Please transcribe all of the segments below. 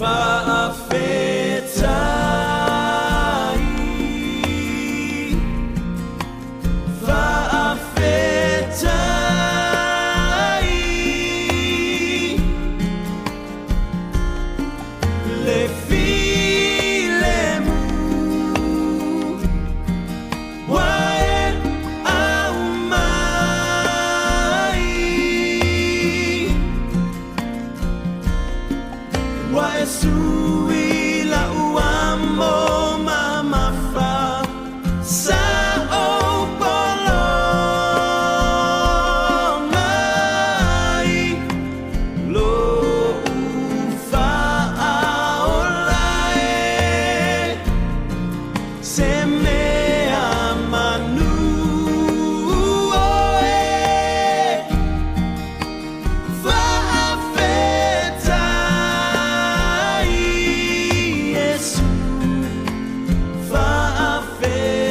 Faafetai, faafetai. Le filemu ua e aumai. Ua e sui la'u amo mamafa sa ou pologa i lo'u fa'aola e se mea manu oe. Faafetai Iesu, faafetai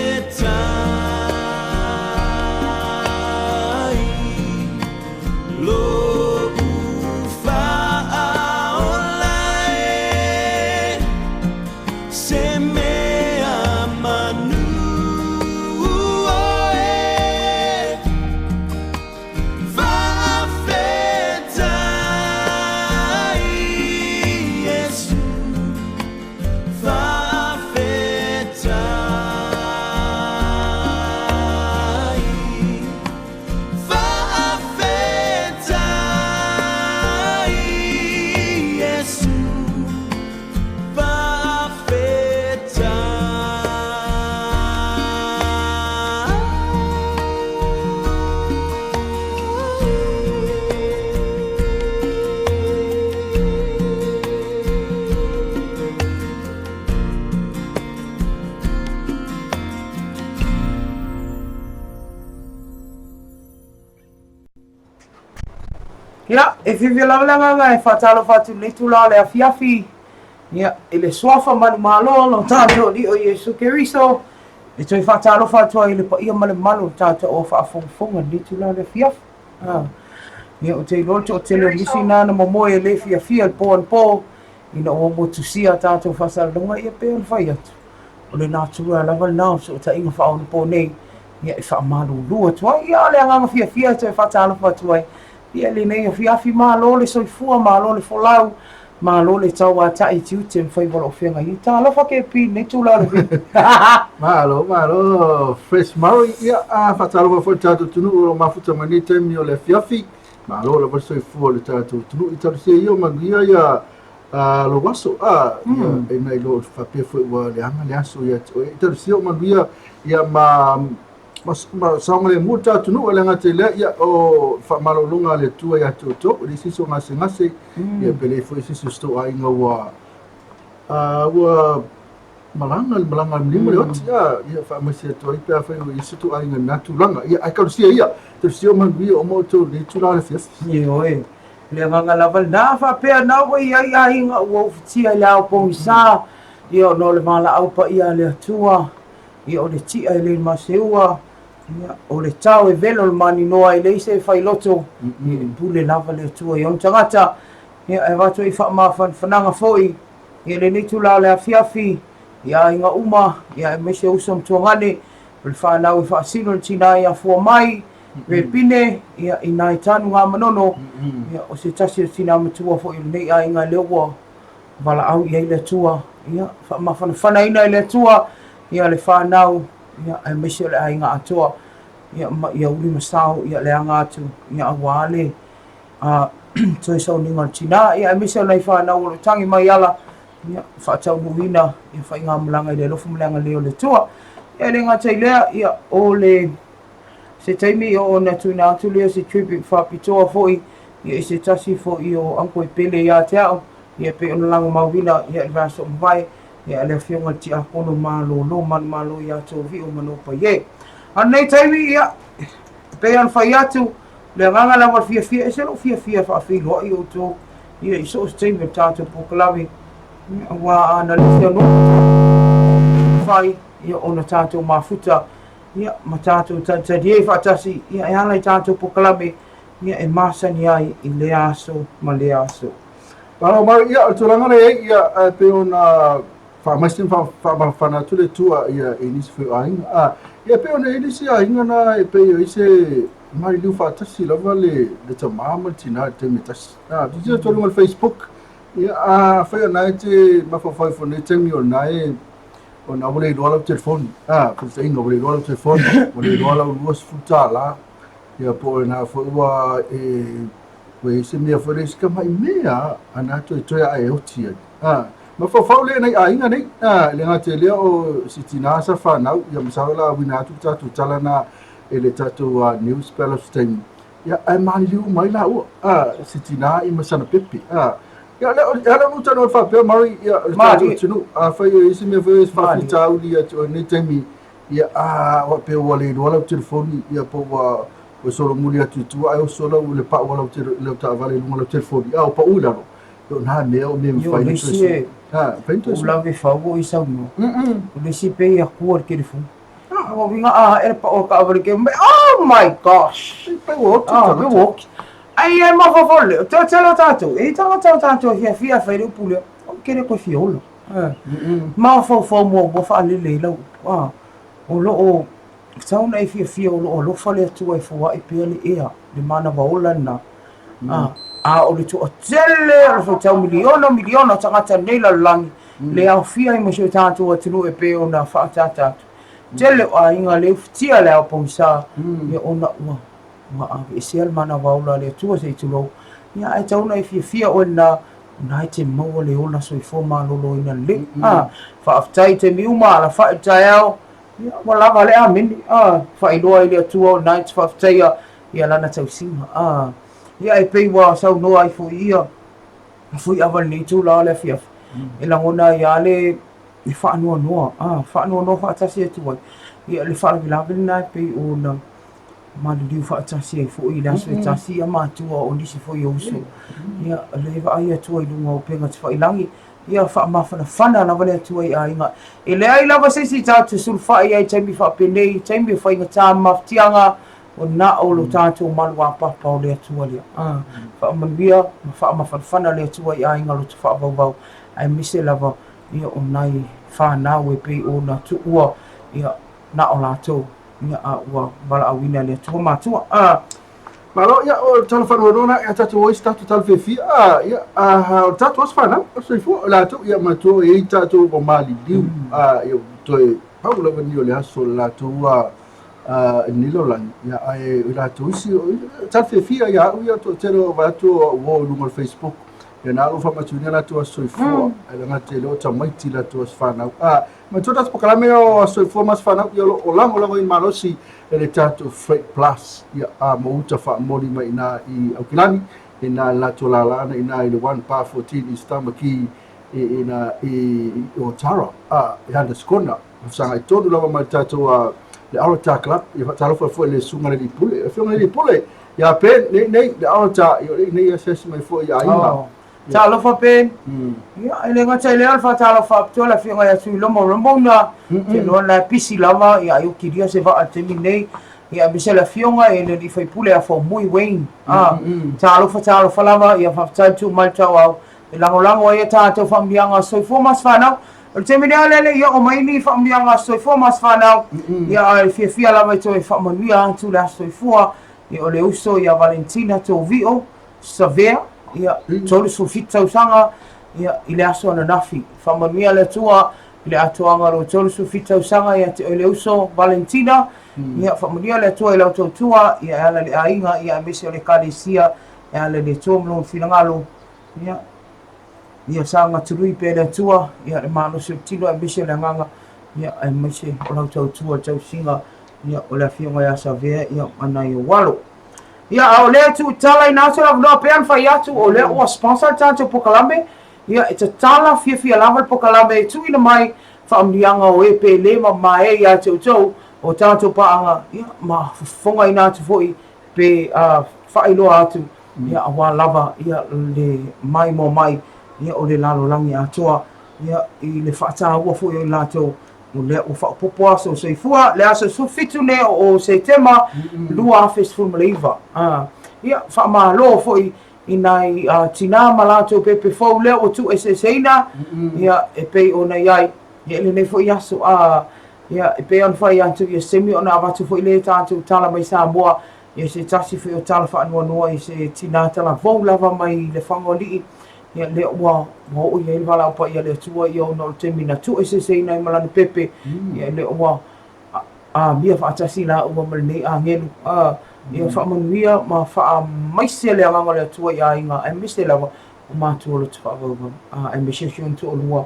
Lo'u fa'aola e Se mea manu oe. Faafetai Iesu, faafetai, faafetai Iesu, faafetai. Ia, e fiafia lava le agaga e faatalofa atu i lenei itula o le afiafi, ia, i le Suafa manumalo o lo tatou Alii o Iesu Keriso, e toe faatalofa atu ai i le paia ma le mamalu o le tatou au faafogafoga i lenei itula o le afiafi. Ah, ia, ou te iloa le toatele o nisi na na momoe e le fiafia i le po anapo, ina ua motusia a tatou faasalalauga, ia pei ona fai atu, o le natura lava lena o fesootaiga faaonapo nei, ia e faamalulu atu ai. Ia, o le agaga fiafia e toe faatalofa atu ai, ia lenei afiafi, malo le soifua, malo le folau, malo le tauata'i i tiute ma faiva o lou feagai ai. Talofa KP i lenei itula o le afiafi. Malo, malo, Fresh Murray. Ia, a faatalofa foi i le tatou atunuu o lo o mafuta mai nei taimi o le afiafi. Malo lava le soifua o le tatou atunuu. I talosia ia o manuia ia a lou aso, a, ia, e nai lo faapea foi ua leaga le aso ia te oe. I talosia o manuia ia ma ma, ma saogalemu le tatou atunuu, e le gata i lea, ia, o faamalologa a le Atua ia te outou, e leai se isi o gasegase, ia pe leai foi se isi o se tou aiga ua, a, ua malaga le malaga a le maliu ma le oti, a, ia faamaise atu ai pe afai ua i ai se tou aiga i lena tulaga. Ia, ae talosia ia, talosia o manuia uma outou i lenei itula o le afiafi. Ioe, le agaga lava lena faapea na ua i ai aiga ua ufitia i le ao pogisa, ia ona o le valaau paia a le Atua, ia o le ti'a e le maseua, ia o le tao e velo le maninoa e leai se e failoto, ia e pule lava le Atua i ona tagata, ia e avatu ai faamafanafanaga foi ia lenei itula o le afiafi i aiga uma, ia aemaise uso ma tuagane, o le fanau e faasino le tinā i afua mai, Pepine, ia, i nai tanu ngā manono, ia, o se tasi o tinā matua foi o lenei aiga lea ua valaau i ai le Atua, ia, faamafanafanaina e le Atua, ia, le fanau, ia, aemaise o le aiga atoa, ia, ma ia uli ma sao, ia, le aga atu, ia, aua le toe sauniga o le tinā, ia, aemaise o nai fanau o lo o tagi mai ala, ia, faataunuuina, ia, faigamalaga i le alofa ma le agalelei o le Atua. Ia, e le gata i lea, ia, o le se taimi ona tuuina atu lea o se tribute faapitoa foi ia i se tasi foi o uncle e pele ia te au, ia e pei ona lagomauina ia i le vaiaso ua mavae, ia le afioga i le Tiakono Malolo Manumalo ia Tovio Manopai e. A o lenei taimi, ia, e pei ona fai atu, le agaga lava o le fiafia, e ese lou fiafia e faafeiloai outou ia i so o se taimi o le tatou polokalame, aua a na le feanoai fai ia ona tatou mafuta ia, ma tatou talitali ai faatasi, ia, e ala i tatou polokalame, ia, e masani ai i lea aso ma lea aso. Malo Murray, ia, o le tulaga lea e i ai, ia, ae pei ona faamaise ma faamafana atu le Atua ia, i nisi foi o aiga. A, ia, pei ona i ai nisi aiga na e pei o i se maliliu faatasi lava le, le tama ma le tina i le taimi e tasi. A, tilotilo atu i luga o le Facebook, ia, afai o lena e te mafaufau ifo i lenei taimi o lena e, ona ua le iloa lau telefoni, a, faataitaiga ua le iloa lau telefoni, ua le iloa lau $20, ia po o lena foi ua e ua i ai se mea foi lea, se tamai mea a na toetoe a e oti ai. A, mafaufau lea i nai aiga nei, a, e le gata i lea o si tina sa fanau, ia masalo o le a uina atu le tatou tala na e le tatou news pe a alu se taimi, ia, ae maliliu uma ai laua, a, si tina i ma sana pepe, a. Ia, le, e ala ona ou talanoa faapea, Murray, ia, o le tatou atunuu, afai o i ai se mea foi lea, se faafitauli ia te oe i lenei taimi, ia, a, faapea ua le iloa lau telefoni, ia, po ua ua solomuli atu i tua ae oso lau le pau o lau lau taavale i luga o lau telefoni, a ua pau i lalo, ia o na mea o mea e mafai ona toe sui. Ha, mafai ona toe sui. O lave fau o i saunoa. O le isi pei akua le telefoni. Ua uiga a ae le pau o le taavale ke mai, oh my gosh! Pei ua oti le tagata. Pei ua oti. Ai e mafaufau lelei, o te tele o tatou, e i ai tagata o tatou e fiafia e fai le upu lea, ou te le toe fia ola. Mafaufau muamua faalele ai lau upu, o lo o tatau ona e fiafia o lo o alofa le Atua e foai pea le ea, le manava ola lena. A o le toatele o le faitau miliona miliona o tagata nei lalolagi, le aofia ai ma si o tatou atunuu e pei ona faaataata atu. Tele o aiga le ufitia le ao pogisa, ia ona ua ua aveesea le manava ola a le Atua se i tulou. Ia ae tatau ona e fiafia oe lena, o lena e te maua le ola soifua maloloina lelei. Faafetai i taimi uma, alafai i le taeao, Ia, ua lava le amene, a, faailoa i le Atua o lena e te faafetaia ia Lana tausiga. A, ia, e pei ua saunoa ai foi ia, Fuiava i lenei itula o le afiafi, e lagona ai lava le, le faanoanoa, a, faanoanoa faatasi atu ai, ia, le faalavelave lena e pei ona maliliu faatasi ai foi i le aso e tasi ia matua o nisi foi o uso. Ia, o lea e vaai atu ai i luga o upega tafailagi, Ia faamafanafana lava le Atua i aiga. E leai lava se isi tatou te sulufai ai i taimi faapenei, i taimi o faigata ma mafatiaga, o na o lo tatou maluapapa o le Atua lea. A, faamanuia ma faamafanafana le Atua i aiga loto faavauvau, aemaise lava ia o nai fanau e pei ona tuua ia na o latou, ia a ua valaauina e le Atua matua. A. Malo, ia, o le tala faanoanoa lena, ia tatou o i se tatou tala fiafia, a, ia, a, o le tatou aso fanau, o le soifua, o latou, ia, manatua e i ai tatou ua maliliu, a, ia, ua toe pau lava lenei o le aso o le latou, a, a, i lenei lalolagi, ia, ae o i latou isi, o, tala fiafia ia au, ia, toatele o vaai atu o au o i luga o le Facebook, ia, na o lo o faamatuina latou aso soifua, ae le gata i lea o tamaiti latou aso fanau, a, Manatua tatou polokalame o Aso Soifua ma Aso Fanau, ia o lo o lagolagoina malosi e le tatou Freight Plus, ia, a ma uta faamoli mai i ina i Aukilani, i ina i le latou lala ana i ina i le 1 bar 14 East Tamaki i ina i Otara, a, i Hunters Corner. Ma fesagai tonu lava ma le tatou a, le Arata Club, ia faatalofa foi i le Susuga i le Alii Pule, le Afioga i le Alii Pule, ia Ben, nei, nei, le Arata, ia o le i nei asiasi mai foi i aiga. Oh. Talofa Ben. Ia, e le gata i lea o le faatalofa faapitoa i le Afioga ia Tuilomo Ramona, te iloa la e pisi lava, ia ai o kilia se vaa i le taimi lenei. Ia, aemaise le Afioga i le alii faipule ia Faumui Wayne. Ah, talofa, talofa lava, ia faafetai le tuu mai i le tauau e lagolago ai a tatou faamanuiaga soifua ma aso fanau. O le taimi nei lea e le i oo mai ni faamanuiaga soifua ma aso fanau, ia ae fiafia lava e toe faamanuia atu le aso soifua, ia o le uso ia Valentina Tovio, Savea, ia, 37 tausaga, ia, i le aso ananafi. Faamanuia le Atua i le atoaga o lou 37 tausaga ia te oe le uso Valentina. Ia, faamanuia le Atua i lau tautua, ia, e ala i le aiga, ia, aemaise o le Ekalesia, e ala i le Atua ma lona finagalo. Ia, ia sagatului pea le Atua, ia, le malosi o le tino, aemaise o le agaga, ia, aemaise o lau tautua i le tausiga, ia, o le Afioga ia Savea, ia, ma nai ou alo. Ia, a o lea e tuutalaina atu le avanoa pea ona fai atu, o lea ua sponsor le tatou polokalame, ia, e tatala fiafia lava le polokalame e tuuina mai faamanuiaga o e pele ma mae ia te outou o tatou paaga, ia, ma fofogaina atu foi pe faailoa atu, ia, aua lava, ia, le maimoa mai, ia, o le lalolagi atoa, ia, i le faataua foi o i latou O lea ua faaopoopo aso o soifua, le aso 17 nei o Setema 2019. Ia, faamalo foi i nai tinā ma latou pepe fou lea ua tuueseeseina, ia, e pei ona i ai, ia, i lenei foi aso, a, ia, e pei ona fai atu, ia, se taimi ona avatu foi lea tatou tala mai Samoa, ia, se tasi foi o tala faanoanoa i se tinā talavou lava mai Lefagoalii, ia, lea ua, ua oo i ai le valaau paia a le Atua, ia, ona o le taimi na tuueseeseina ai ma lana pepe, ia, lea ua amia faatasi lāua ma lenei agelu, a, ia faamanuia ma faamaise le agaga o le Atua i aiga, aemaise lava o matua loto faavauvau, a, aemaise o si ona toalua,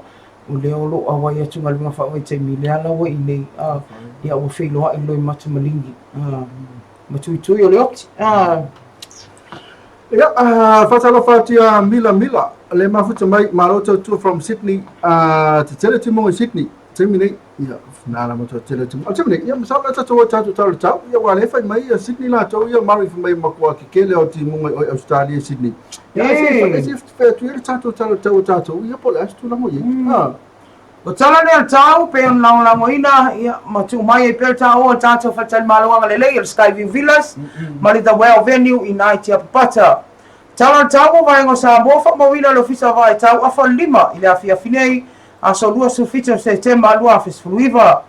o lea o lo o auai atu i galuega faavaitaimi, lea la ua i inei, a, ia ua feiloai le loimata maligi, a, ma tuitui o le oti, a. Ia, faatalofa atu ia Mila Mila, le mafuta mai, malo tautua from Sydney, tetele timoga i Sydney, taimi nei, ia, na la matua tele timoga. O taimi nei, ia, masalo la tatou o tatou tau le tau, ia, ua le fai mai ia Sydney latou, ia, Murray fai mai matua kekele o timoga i Australia i Sydney. Ia, e se fai atu ia le tatou tau le tau o tatou, ia, po o le a se tulaga o i ai. O tala lea o le tau, pei ona lagolagoina, ia, ma tuu mai ai pea le taoa o le tatou faletalimalo agalelei o le Skyview Villas ma le The Well Venue i ina i Tiapapata. Tala o le tau mo vaega o Samoa, faamauina e le Ofisa o Vaai Tau afa le 5 i le afiafi nei, aso 27 o Setema 2019.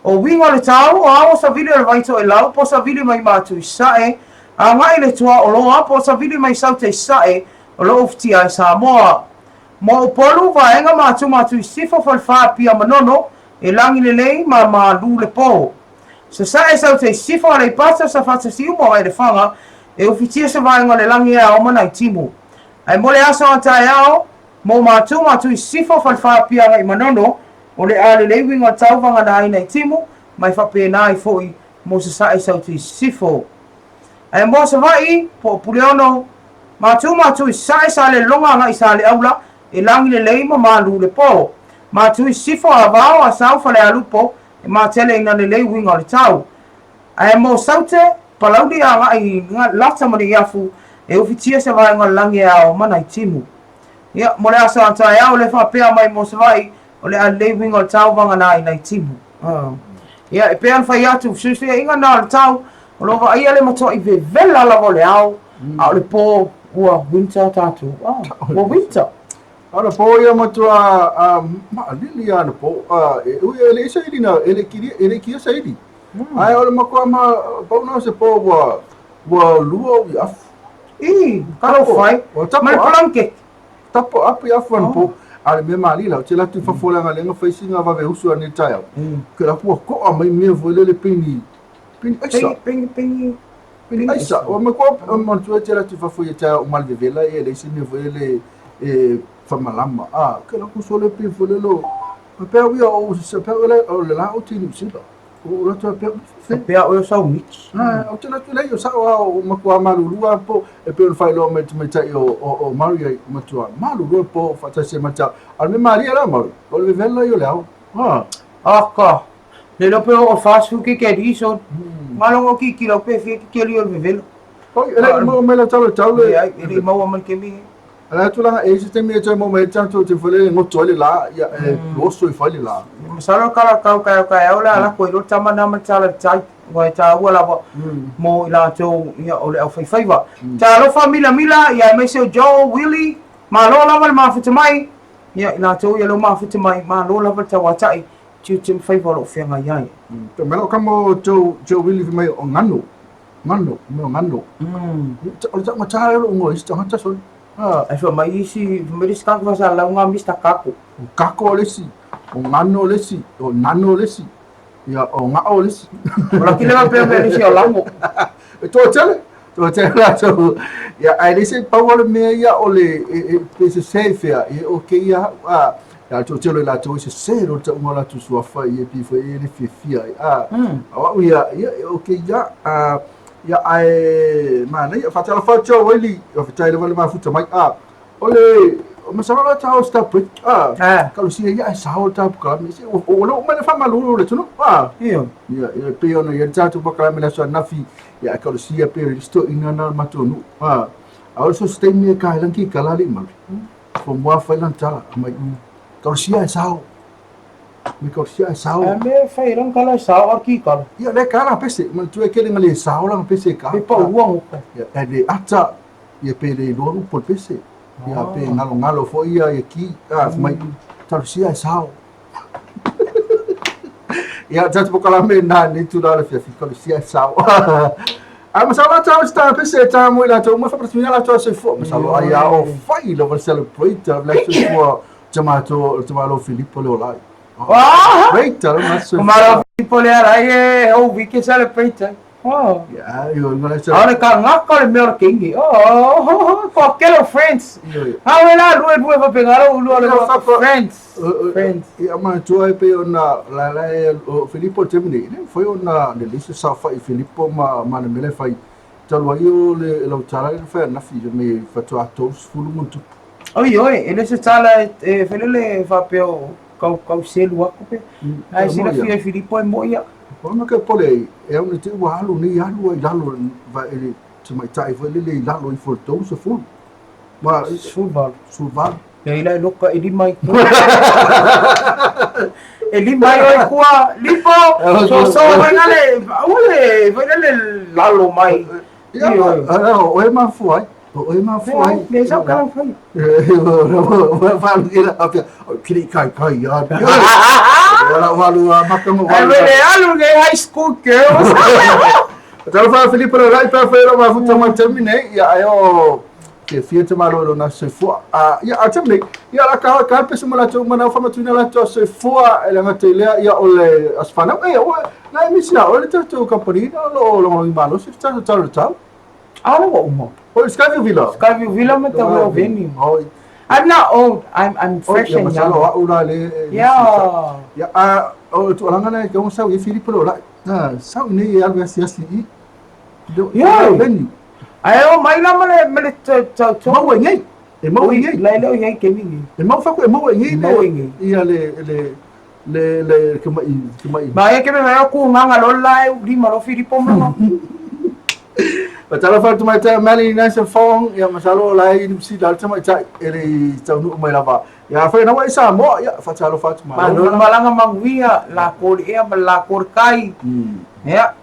O uiga o le tau, o ao o savili o le vai toelau po o savili mai Matu i Sasae, agai i le tuaoloa po o savili mai Saute i Sasae o lo o ufitia ai Samoa. Mo Upolu, vaega Matu Matu i Sisifo, Falefa, Apia, Manono, e lagi lelei ma malu le po. Sasae, Saute i Sisifo, Aleipata, Safata, Siumu, Agaelefaga, e ufitia se vaega o le lagi e ao ma nai timu. Ae mo le aso a taeao, mo Matu Matu i Sisifo, Falefa, Apia, agai Manono, o le a lelei uiga o le tau vagana ai nai timu, ma e faapena ai foi mo Sasae, Saute i Sisifo. Ae mo Savaii, po o Puleono, Matu Matu i Sasae, Salelologa agai Saleaula, e lagi lelei ma malu le po. Matu i Sisifo, Avao, Asau, Falealupo, e matele ina lelei uiga o le tau. Ae mo Saute, Palauli agai i Lata ma Neiafu, e ufitia se vaega o le lagi e ao ma nai timu. Ia, mo le aso a taeao le faapea mai mo Savaii, o le a lelei uiga o le tau vagana ai nai timu. Ia, e pei ona fai atu, fesuisuiaiga na o le tau, o lo o vaaia le matuai vevela lava o le ao, a o le po ua winter tatou. Ah, ua winter. A o le po ia matua maalili lava le po. E ui e leai saili na, e le kilia, e le kia saili. Ae o le matua ma pau na o se po ua ua lua ou afu. Ī, talofa e. Ma le blanket. Tapo apu i afu ana po. A le mea malie la, ou te alu atu i fafo leaga lea na fai sina vave usu anei taeao. Ke la ua koa mai mea foi lele pei ni pei ni aisa. Pei ni pei ni aisa. Ua matua manatua e te alu atu i fafo ia taeao uma le vevela ia leai se mea foi lele e faamalama. A ke la ku sole pei foi lele o pea ia o pea o le la o te Niu Sila. O la tua pea Pea oe o saumiti. Ah, ou te alu atu lei o sao a o matua malulu a po e pei ona faailoa mai tamaitai o o o Maori ai matua malulu po faatasi ai ma te ao. A o le mea malie la Maori, o le vevela ia o le ao. Ah. Aka. Le iloa pe oo 40 kekeli so. Malogo kikilo pe fia kekeli o le vevela. Oi, e le i maua mai lau tala tau le. Leai, e le i maua mai le kemi. A le tulaga e i ai se taimi e toe maua mai ai le tatou te foi lele e goto ai le la, ia e oso ifo ai le la. Masalo kala kau kaeo kaeo le ala koe lo tama na ma tala tai wa e tāua lava mo i latou ia o le au faifaiva. Talofa mila mila ia aemaise o Joe, Willie, malo lava le mafuta mai ia i latou ia leo mafuta mai malo lava le tauatai tiute ma faiva o lo o feagai ai. Te mea o kama o Joe, Joe Willie fai mai o ngano. Ngano, mea o ngano. O le taugata lea o lou igoa i isi tagata sole. Ai fai mai isi, fai mai le isi tagata faasalalauga Mister Kako. O Kako le isi, o Ngano le isi, o Nano le isi, ia o Ngao le isi. O laki le faapea mai le isi o Lamo. E toatele, toatele latou. Ia, ae leai se pau o le mea ia o le, e, e, pe sese i fea, ia o kēia hau, a, ia le toatele o i latou e sese loa le tauga o latou suafa, ia pei foi e le fiafia ai, a, a o au ia, ia, o kēia, a, Ia, ae manaia. Faatalofa atu au Eli, faafetai lava le mafuta mai. A, o le, masalo la tau stop break. A, Ah. kalosia ia e sao ta pkalame. Se o o lo mai le faamalulu le atunuu. A, Io. ia, ia pei ona ia tatou pkalame le aso ananafi. Ia kalosia pe le toeaina na matou nuu. A, a o le so se taimi e kae langi kala le malu. Fo mua fai lan tala mai. Kalosia e sao. Me kalosia e sao. A me fai lang kala e sao ar ki kala. Ia le kala pese, manatua e kele nga le sao langa pese ka. Pe pa ua ngopa. Ia e le ata. Ia pe le iloa upu o le pese. Ia pe galogalo foi ia ia ki. A fai mai talosia e sao. Ia tatou polokalame na nei tulaga o le afiafi talosia e sao. Ae masalo a tau se pese e tā mo i latou uma faapalasina latou aso soifua. Masalo ai a o fai lava le celebrate le aso soifua tamato tamalo Filipo le olai. Ah! Great, le aso soifua. Tamalo Filipo le olai e whole week e celebrate. Oh. Yeah, io ngala sa. Aole ka ngaka le mea o le keingi. Oh, ko kelo friends. Ha we la lue lue fa pengaro ulu le friends. Friends. Ia ma tua e pe ona la la e o Filipo te mini. Ne foi ona le lise sa fa i Filipo ma ma le mele fai. Talu ai o le lau tala le fa na fi me fa tua to sfulu mo tu. Oi oi, e le se tala e felele fa pe o kau kau selu aku pe. Ai sila fi e Filipo e mo ia. Ona ke pole e au te ua alu nei alu ai lalo va e te mai tai foi lele i lalo i fo tolu se fulu. Ma 18. 18. Ia ila e loka e lima i kua. E lima i oi kua, lipo, so so vai nale, ule, vai nale lalo mai. Ia, o e mafua ai. O e mafua ai. Le sau kala fai. Walu ila apia. O kiri kai kai ia. Wala walu a maka mo walu. Ai le alu le high school girls. Talofa Filipe le rai pa whaira mafuta mai taimi nei, ia ai o ke fia te malo lo na soifua. A ia a taimi nei, ia la ka ka pese mo latou mana whamatuina latou soifua e le ngata i lea ia o le aso whanau. E o na e misi a o le tatou company na lo lo lo malo se tatou tau tau. A lo uma. O Skyview Villa. Skyview Villa ma tau o venue. Oh, I'm not old. I'm fresh and young. Masalo a ula le. Yeah. Ya a o tu alanga na ke sau i Filipe lo la. Ah, sau nei e alu asi asi i. Yeah. Venue. Ai o mai la ma le ma le tau tau. Mau e nei. E mau e nei. La le o iai ke mingi. E mau faku e mau e nei. Mau e nei. Ia le le le le ke mai ke mai. Ma e ke me mai ku nganga lo la e lima lo Filipo ma. Patala fa tu mai tai mali nice and fong ia masalo la i si la te mai tai e le tau nu mai lava. Ia fa na wa isa mo ia fa talo fa tu mai. Ma lo malanga manguia la ko e ma la ko kai. Ia.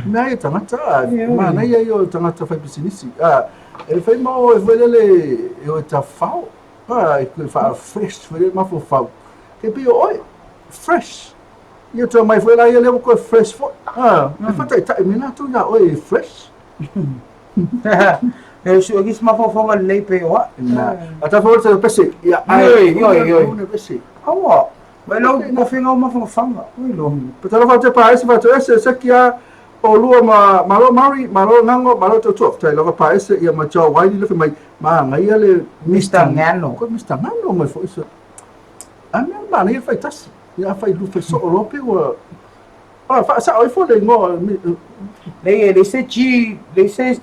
Mea ia tangata, ma na ia o tangata fai bisinisi. Ah, e fai mo e fai lele e o ta fao. Ah, e fa fresh fai ma fo fao. Ke pe o fresh. Ia tau mai foi la ia le ko fresh fo. Ah, e fa tai tai me na tu ia o e fresh. E su aki ma fo fo le pe o. Na. A ta fo te pese. Ia ai. Oi oi. Pese. Awa. Mai lo ko finga ma fo fanga. Oi lo. Patala fa te pa ese fa te ese se kia o lua ma malo mari malo ngango malo to to tai lava pa ese ia ma chao wai le mai ma ngai le Mr Ngano. Ko Mr Ngano mai fo ese. A mea ma nei fai tasi. Ia fai lu fai so lo pe ua. Ah fa sa oi fo le ngo Le le se G le se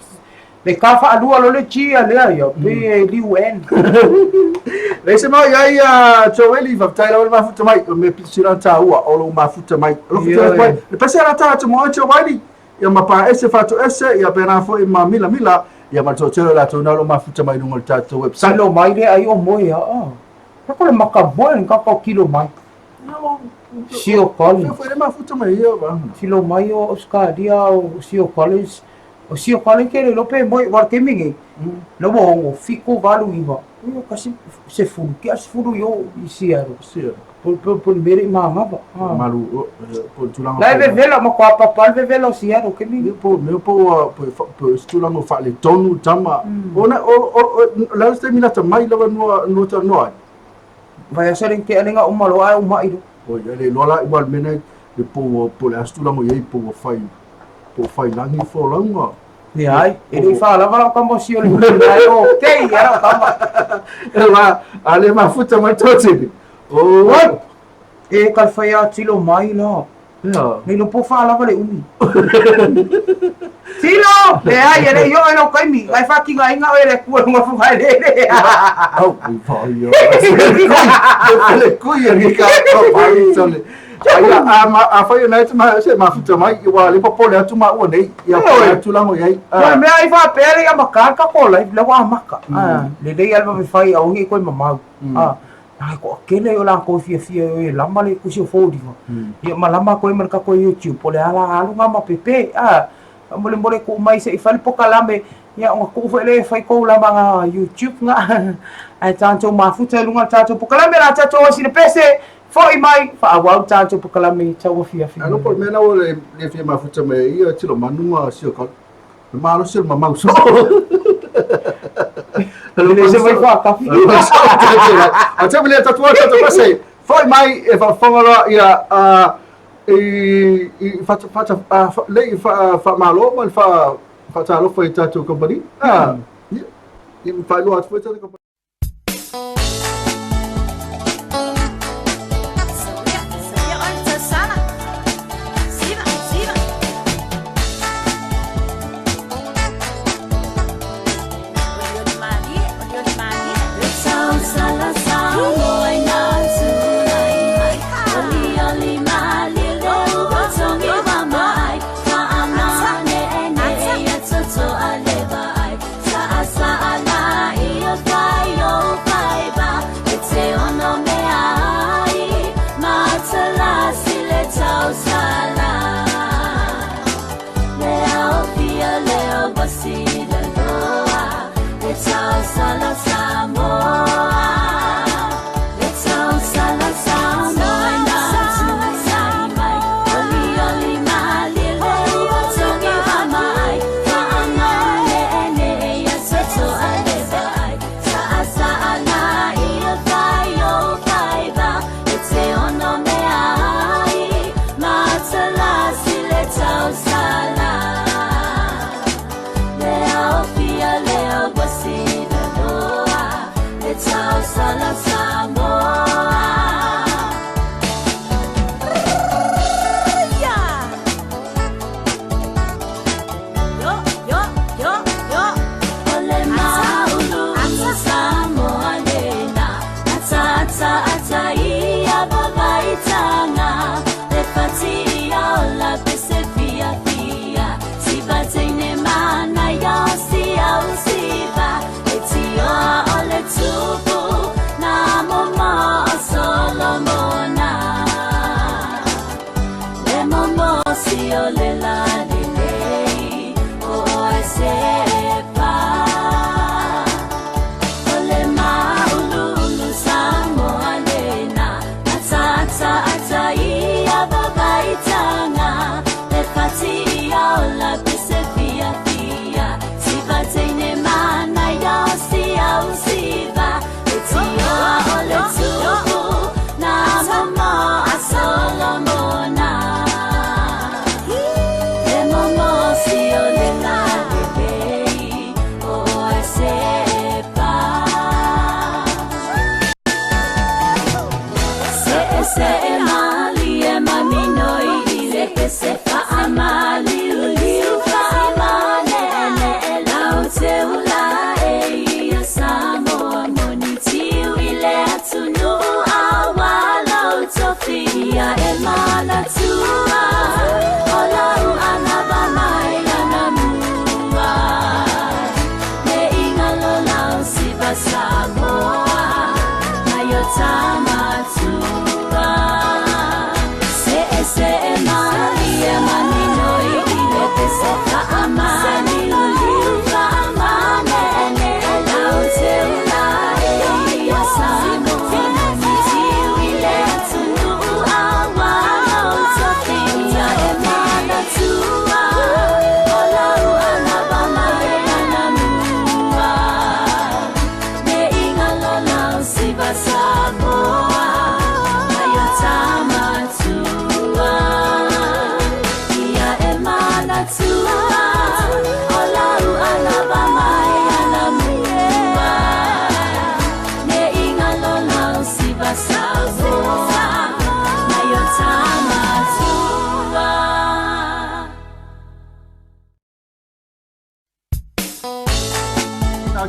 le ka fa alua lo le G a le ia P L U N. Le se mau ia ia Joeli fa tai lava mafuta mai me pisira ta ua o lo mafuta mai. Lo futa mai. Le pese ala ta te mo Joeli ia ma pa ese fa to ese ia pena fo i ma mila mila ia ma to te la to na lo mafuta mai no ta to website. Lo mai le ai o mo ia. Ka ko le maka mo ka ko kilo mai. Sio Collins. Foi le mafuta mai ia va. Silo mai o Australia o Sio Collins. O Sio Collins ke le lope moi war ke mingi. No mo ngo fiko valu iwa. Io kasi se fulu ke as fulu yo i siaro. Siaro. Pol pol pol mere ma ngava. Malu pol tulanga. La ve vela ma kwa papa ve vela o siaro ke mingi. Po me po po po tulanga fa le tonu tama. Ona o o la ste mina ta mai lava no no ta no. Vai a seren ke alenga o malo ai o mai. O ia le lola i wal mena le po po le astula mo iei po fai po fai langi fo launga. Le ai, e le fa lava la kamo si o le ai o te ia la kama. E la ale mafuta mai tote. O what? E ka fai a tilo mai la. Ia. Nei lo po fa lava le umi. Tilo, le ai e le yo e lo kaimi, ai fa kinga inga o le kua nga fu hai le le. Au, i fa yo. Le kui e ka ka pai tole. Ai a ma a fai na te ma se mafuta mai i wa le popo le atu ma ua nei ia po le atu lango iai. Ko me ai fa pere ia maka ka ko lai le wa maka. Le le alva me fai au ngi ko mamau. Ah ai ko kele o la ko fia fia e lama le kusi fo di. Ia malama ko e ka ko YouTube po le ala alu nga ma pepe. Ah mole mole ko mai se i fali po kalame. Ia ona tuu foi lea e fai tou lamaga YouTube nga ae tatou mafuta i luga o le tatou pokalame o le a tatou asi le pese foi mai faaauau le tatou pokalame i tau afiafi. Alo po o le mea lena ua le fia mafuta mai ai ia Tilomanu ma Siokalo. Le malosi o le mamau soo. E le se mai faatafi. A te le tatu atu pese. Foi mai e faafofoga loa ia i i le i faamalo ma le faatalofa i tatou kamupani. Ia, ia faailoa atu foi tatou kamupani.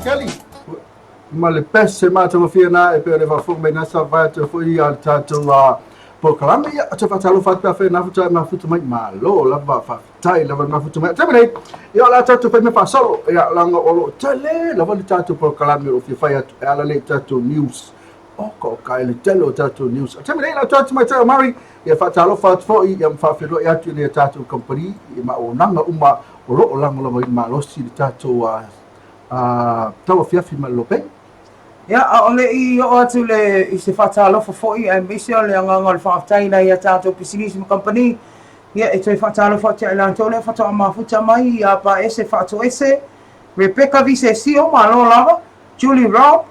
Kelly ma le pese matagofie na e pei ona faafofoga mai na sa vae atu foi ia le tatou polokalame ia te faatalofa atu pe afai na futa mafuta mai malo lava faafetai lava le mafuta mai taimi nei ia o le a tatou fai mea faasolo ia leaga o lo o tele lava le tatou polokalame o lo o fia fai atu e ala lea i tatou news Oka oka e le tele o tatou news. A taimi nei lau atu mai tai o Mari, ia faatalofa atu foi, ia ma faafeiloai atu i le tatou company i ma auaunaga uma o lo o lagolagoina malosi le tatou tauafiafi ma le Lopei. Ia, a o le i oo atu le, i se faatalofa foi aemaise o le agaga o le faafetai i nai a tatou pisinisi ma kamupani, ia, e toe faatalofa atu ia i latou lea faatoa mafuta mai ia Paese Faatoese, Rebecca Visesio, malo lava, Julie Robb,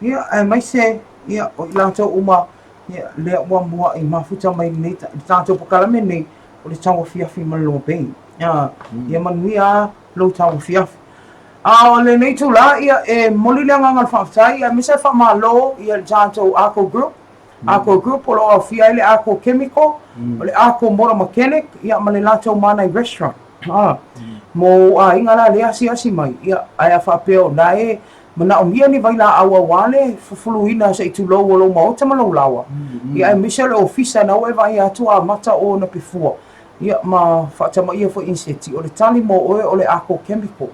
ia, aemaise, ia, o i latou uma, ia, lea ua mua'i mafuta mai i lenei, i le tatou polokalame lenei o le Tauafiafi ma le Lopei. Ia, ia manuia lou tauafiafi. A o lenei itulā, ia, e momoli le agaga o le faafetai aemaise le faamalo i le tatou Arco Group. Arco Group o lo o aofia ai le Arco Chemical, o le Arco Motor Mechanic, ia, ma le latou Manai Restaurant. A, mo aiga la lea asiasi mai, ia, ae a faapea o la e manaomia ni vailaau aua le fufuluina se i tulou o lou maota ma lou laoa, ia, aemaise o le ofisa na ua e vaai atu ua amata ona pefua, Ia, ma faatamaia foi inseti, o le tali mo oe o le Arco Chemical.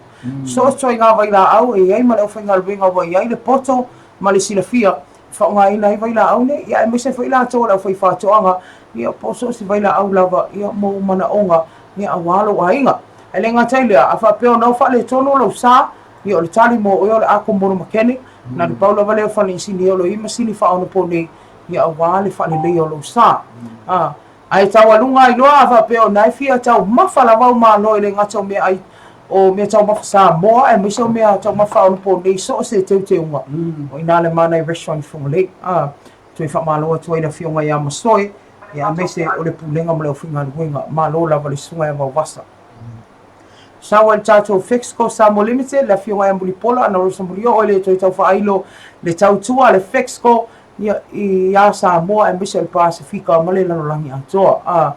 So o se ituaiga vailaau e i ai ma le aufaigaluega ua i ai le poto ma le silafia e faaaogaina ai vailaau nei, ia aemaise foi latou o le aufaifaatoaga, ia po o so o se vailaau lava, ia mo ou manaoga, ia aua lou aiga. Ae le gata i lea, a faapea o na ua faaletonu lou sa, ia o le tali mo oe o le Arco Motor Mechanic, na o le pau lava lea o fale inisinia o lo o i ai masini faaonaponei, ia aua le faaleleia o lou sa. A. Ae taualuga ai loa a faapea o na e fia taumafa lava au malo e le gata o meaai o mea taumafa Samoa aemaise o mea taumafa faaonaponei so o se teuteuga o i ina le Manai Restaurant i Fugalei. A toe faamalo atu ai le afioga ia Masoe ia aemaise o le Pulega ma le aufaigaluega. Malo lava le susuga ia Vaovasa. Sau ai le tatou Fexco Samoa Limited, le afioga ia Mulipola Ana Rosa Mulioo e le toe tau faailo le tautua a le Fexco ia, iā Samoa aemaise o le Pasefika ma le lalolagi atoa. A,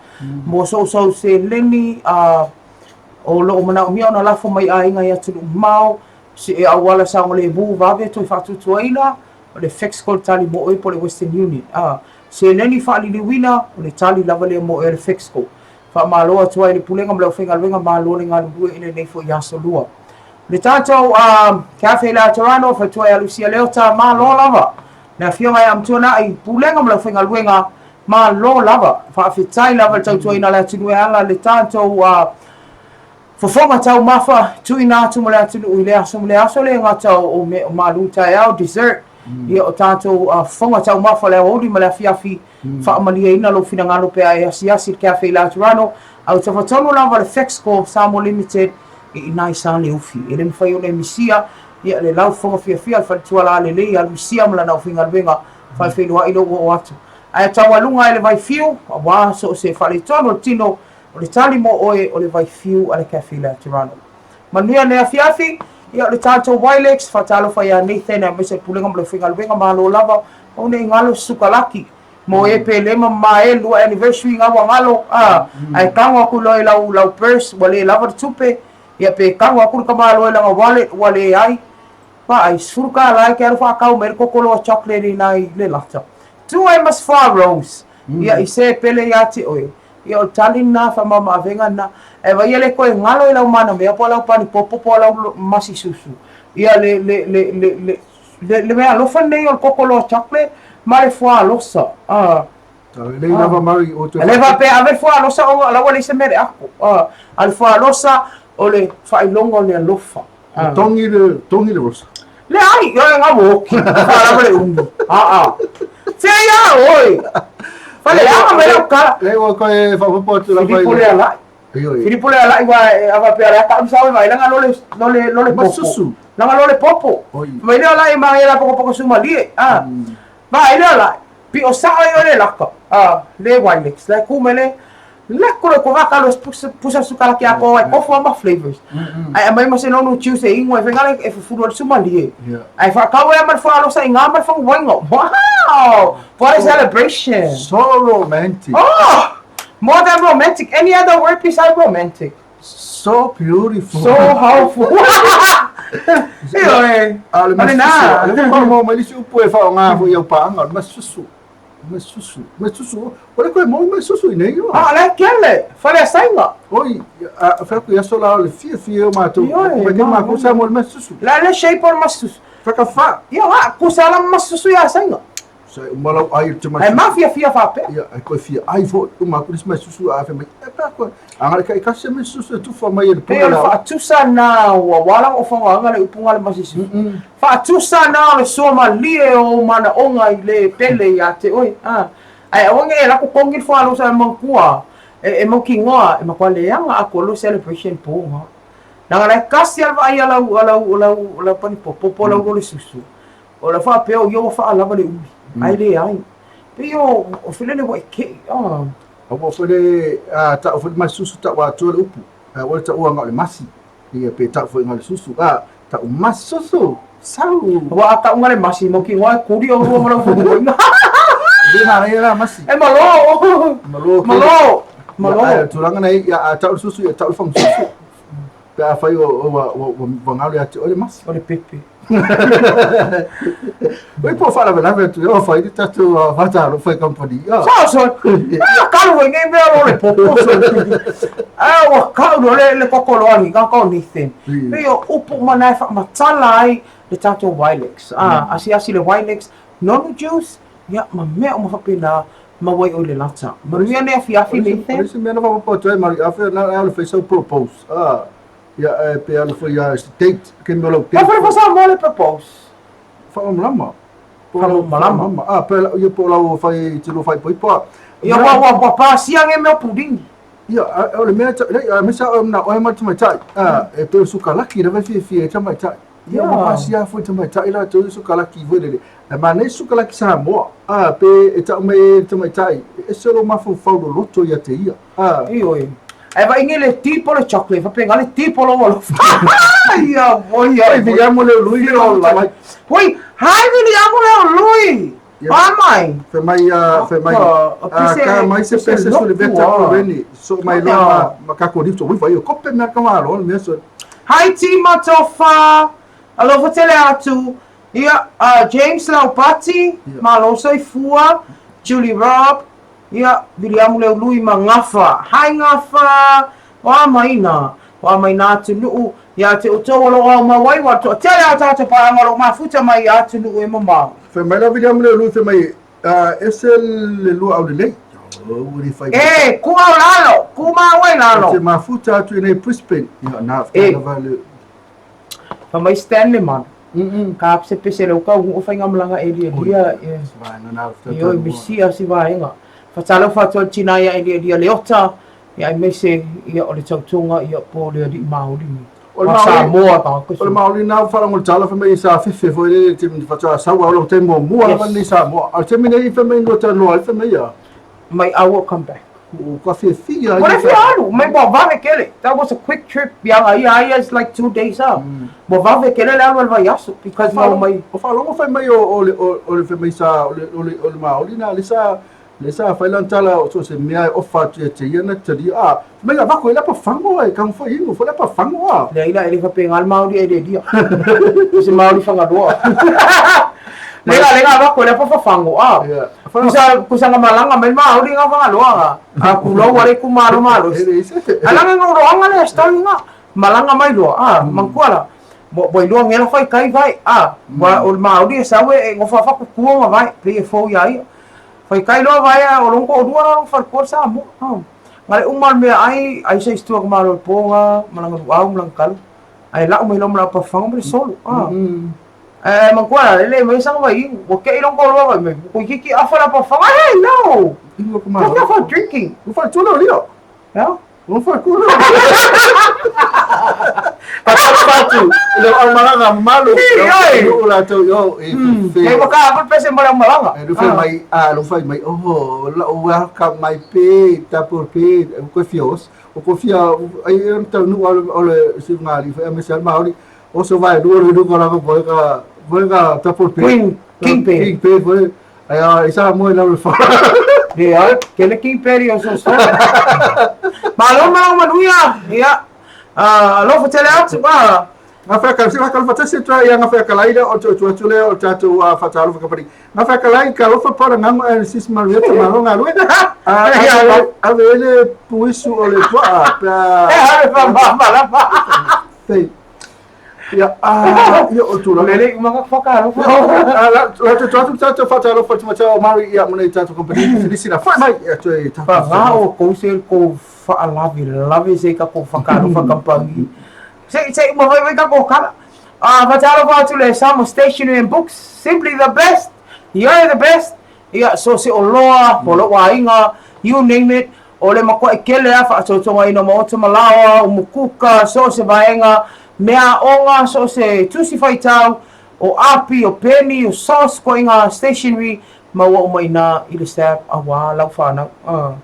mo sousou seleni, a, o lo o manaomia ona lafo mai aiga i atunuu mamao, se auala saogalemu vave toe faatuatuaina, o le Fexco le tali mo oe po o le Western Union. A, seleni faaliliuina, o le tali lava lea mo oe a le Fexco. Faamalo atu ai i le Pulega ma le Aufaigaluega malo le galulue i lenei foi aso lua. Le tatou Cafe Laterano, faletua ia Lucia Leota, malo lava. Le afioga ia Amtuanai, Pulega ma le Aufaigaluega, malo lava. Faafetai lava i le tautuaina o le atunuu e ala le tatou fofoga taumafa tuuina atu mo le atunuu i lea aso ma lea aso, le gata o malu taeao, dessert, ia o tatou fofoga taumafa le aoauli ma le afiafi. Faamalieina lou finagalo pe a e asiasi i le Cafe Laterano, a ua tafatonu lava le Fexco Samoa Limited i ina i Saleufi. E le mafai ona e misia ia le laufofoga fiafia a le faletua lalelei ia Lucia ma lana aufaigaluega faafeiloai lou oo atu. Ae taualuga ai le vaifiu, aua so o se faaletonu o le tino, o le tali mo oe o le vaifiu a le Cafe Laterano. Manuia nei afiafi, ia o le tatou Wilex, faatalofa ia Nathan aemaise le Pulega ma le aufaigaluega, malo lava, aua ne i galo se sukalaki mo e pe le ma ma e lua anniversary nga ua galo a ae tago atu loa i lau lau purse ua le lava le tupe ia pe tago atu le tamaloa i lana wallet ua leai vaai $10 e te alu faatau mai le kokoloa chocolate i nai le lata tuu ai ma se foie rose ia i se pele ia te oe Ia o le tali lena, faamamaavega lena. Ae vaai ia le toe galo i lau manamea po o lau panipopo po o lau masi susu. Ia le, le, le, le, le, le, le mea alofa lenei o le kokoloa chocolate ma le fuaalosa. Ah. Lelei lava Mari o toe. Le faapea ave le fuaalosa ona la ua leai se mea le apo. Ah. A le fuaalosa o le faailoga o le alofa. Ah. Tongi le, tongi le rosa. Leai, ioe nga woki. Wha le umi. Ah ah. Fea ia oi. Fale anga mai lau kala. Le ua koe whapopo atu la Filipo le alai. Filipo le alai wa ava pe ala ka amsa mai langa lole lole lole popo. Masusu. Langa lole popo. Mai le alai mai la poko poko sumalie. Ah. Va ile alai. Pio sao e ole laka. Ah, le Wilex. Le ku mele lako le ko vaka lo pusa sukala ki ako ai kofo ma flavors. Ai amai ma se nonu juice e ingoa e whaingale e fufuru al sumalie. Ai whakau e amar wha alosa i ngā mar whangu wainga. Wow! What a celebration! So romantic. Oh! More than romantic. Any other word besides romantic? So beautiful. So helpful. Ioe. A o le masusu. Le whakamau mai lisi upu e whaonga fo i au paanga, o le masusu. Masusu. Masusu. O le koe mau masusu i nei oa. A, le kele. Fale asainga. Oi, a whaku i aso la o le fia fia o mātou. Ioe. Mai te mākou sa mo le masusu. La le shape o le masusu. Whakawha. Ia, ha, kusa la masusu i asainga. Sa e uma lau ai te mai. Ae mafiafia faapea. Ia, ai koe fia ai foi uma atu le isi mai susu a fai mai e pe a koe. A ngale kai kasi mai susu e tufa mai e le Pei o le faatusa na ua wala o fagaga le upu nga le masisi. Faatusa na o le sua malie o ou manaoga i le pele ia te oe. A ae aua ne i e lako kongi le foalo sa e mangkua e, e mautinoa e matua leaga atoa lo celebration po nga. Leaga la e kasi a le vaai a lau, a lau, a lau, lau panipopo po o lau lole susu. O le faapea o ia ua faalava le umi, ae leai. Pei o, o felele ua e keʻi, a. Aua foi le, a, tau foi le masi susu tau atoa le upu. Aua le taua na o le masi. Ia pe tau foi na o le susu. A, tau masi susu. Sau. Aua a tau na le masi, mautinoa e kuli oulua ma lau fautuaina. Le manaia la masi. E malo. Malo. Malo. Malo. Ia, ae tulaga nei, ia, a tau le susu, ia tau le fagu susu. Pe afai ua, ua, ua, ua galo ia te oe le masi. O le pepe. Oi po faalavelave atu ia fai le tatou faatalofa i kamupani. Sao so. Ah, kalu foi nei mea lo le popo so. Ah, ua kau lo le le koko lo ani ka ko Nathan. Pei o upu mana e faamatala ai le tatou Wilex. Ah, asiasi le Wilex, nonu juice, ia ma mea uma faapena ma wai o le lata. Manuia nei afiafi Nathan. O le isi mea na faaopoopo atu ai Mari afe na ala fai sau propose. Ah, Ia, e pe ala foi ia se date, ke mea lau date. Whawhai wha Samoa le propose. Whakamalamalama. Whakamalamalama. Ah, pe ia po lau whai te lua whai poipoa. Ia, wa, wa, wa pasia nge mea puringi. Ia, o le mea, le, a mesa o na oe mai tamaitai. Ah, e pe suka laki na vai fiafia e tamaitai. Ia, ua pasia foi tamaitai la tau suka laki foi lele. E manei suka laki Samoa. Ah, pe e tau mai e tamaitai. E ese lo mafaufau loloto ia te ia. Ah. Ioe. Ae vaai nei le tipo le chocolate, faapena le tipo lou alofa. Ia, voi ai. Oi, Viliamo le ului le o Oi, hai Viliamo le ului. A mai. Fai mai, fai mai, ka mai se pese so le veta o reni, so mai lo ma, ma ka ko so vai o kope mea ka malo mea so. Hi Tima Tofa. Alofa tele atu. Ia, James Laupati, malo soifua, Julie Robb, Ia, Viliamu Leului ma Gafa. Hi Gafa! O a mai na, o a mai na atunuu, ia te outou o lo o au mau ai, ua toatele a tatou paeaga o lo o mafuta mai ia atunuu e mamao. Fai mai la Viliamu Leului, fai mai, ese le lua aulelei. Ua le fai mai. E, ku au lalo, ku mau ai lalo. Te mafuta atu i nei Brisbane. Ia, na, e. Lava le... Fai mai Stanley man. Ka pesepese le uka u faigamalaga e lialia e ioe misia si vaega. Fatalofa atu ai le tina ia e lialia Leota ia aemaise ia o le tautoga ia po o le alii Maori nei. O le Samoa tagata O le Maori na faalogo i le tala fai mai sa fefe foi lele te faatoa sau au lau taimi muamua lava lenei Samoa. A o le taimi nei fai mai na talanoa ai fai mai ia. Mai I will come back. Ua fiafia Ua le fia alu, mai ua vave kele. That was a quick trip ianga ia ia is like 2 days ah. Ua vave kele le alu a le vaiaso because na omai. O faalogo fai mai o le o le fai mai sa o le o le o le Maori na le sa le sa fai lana tala o so se mea e ofa atu ia te ia na talia a fai mai avako e lapa fango e kang fai ingo fai lapa fango a. Leai la e le faapena le Maori e le lia. Se Maori Fagaloa. Lega lega avako e lapa fafango a. Kusa kusa nga malanga mai Maori nga Fagaloa nga. A kulou ale ku malo malo. Alanga nga uroanga le story nga. Malanga mai loa a mangkua la. Mo mo iloa ngela fai kai vai a. Wa o le Maori e sau e ngofa fa kukua ma vai pe e fou ia ia. Fai kai loa vai a o longo o lua la fai ko sa mo. Nga le uma le mea ai ai se istua ka malo ponga malanga luau malanga kalu. Ai lau mai lo mala pa fanga mo le solo. A. Eh mangkua la le mai sanga vai ua ke ilong ko loa vai mai. Ko kiki afa la pa fanga hey no. Ingo ka malo. That's not for drinking. Ua fai tula o lio. Yeah. Ua fai tula. Fatalofa atu i le aumalaga mamalu Ioe. o latou i o i fe. Nei waka afu pese mo le aumalaga. E lu fai mai a lu fai mai oh lau welcome mai pe tapu pe ko fia os o ko fia ai e taunuu o le siugali foi aemaise lava le Maori oso vae lua le luga o lava foi ka foi ka tapu pe. Queen King pe. King pe foi ai a i Samoa i lalo le fa. Leai, kele King Perry o so so. Malo malaga manuia. Ia. Alofa tele atu ba. Gafea se whakalofa tasi atu ai ia Gafea Kalai lea o te otu atu lea o tatou whatalofa kapani. Gafea Kalai, ka alofa paora ngango e sis Marietta malo galue. Ave ele puisu o le puaa pea. E ave pa ma ma la pa. Fei. Ia, ah, ia o tulaga. Lelei uma ka whakaalofa. Ah, la la te tuatu tātou whakaalofa te matau o Mari ia mo nei tātou kompani pisinisi na whai mai ia toe tātou. Whangā o kou se kou whaalawe lawe se ka kou whakaalofa kampani. Se se uma vai vai ka kou kala. Ah, whakaalofa atu le Samoa Stationery and Books, simply the best. You're the best. Ia, so se oloa, o lou aiga, you name it, o le makuaʻi kele a faatoatogaina o maota ma laoa, umukuka, so o se vaega, meaaoga, so o se tusi faitau, o api, o peni, o sauce, koiga stationery, maua uma inā i le stab auā lau whanau, o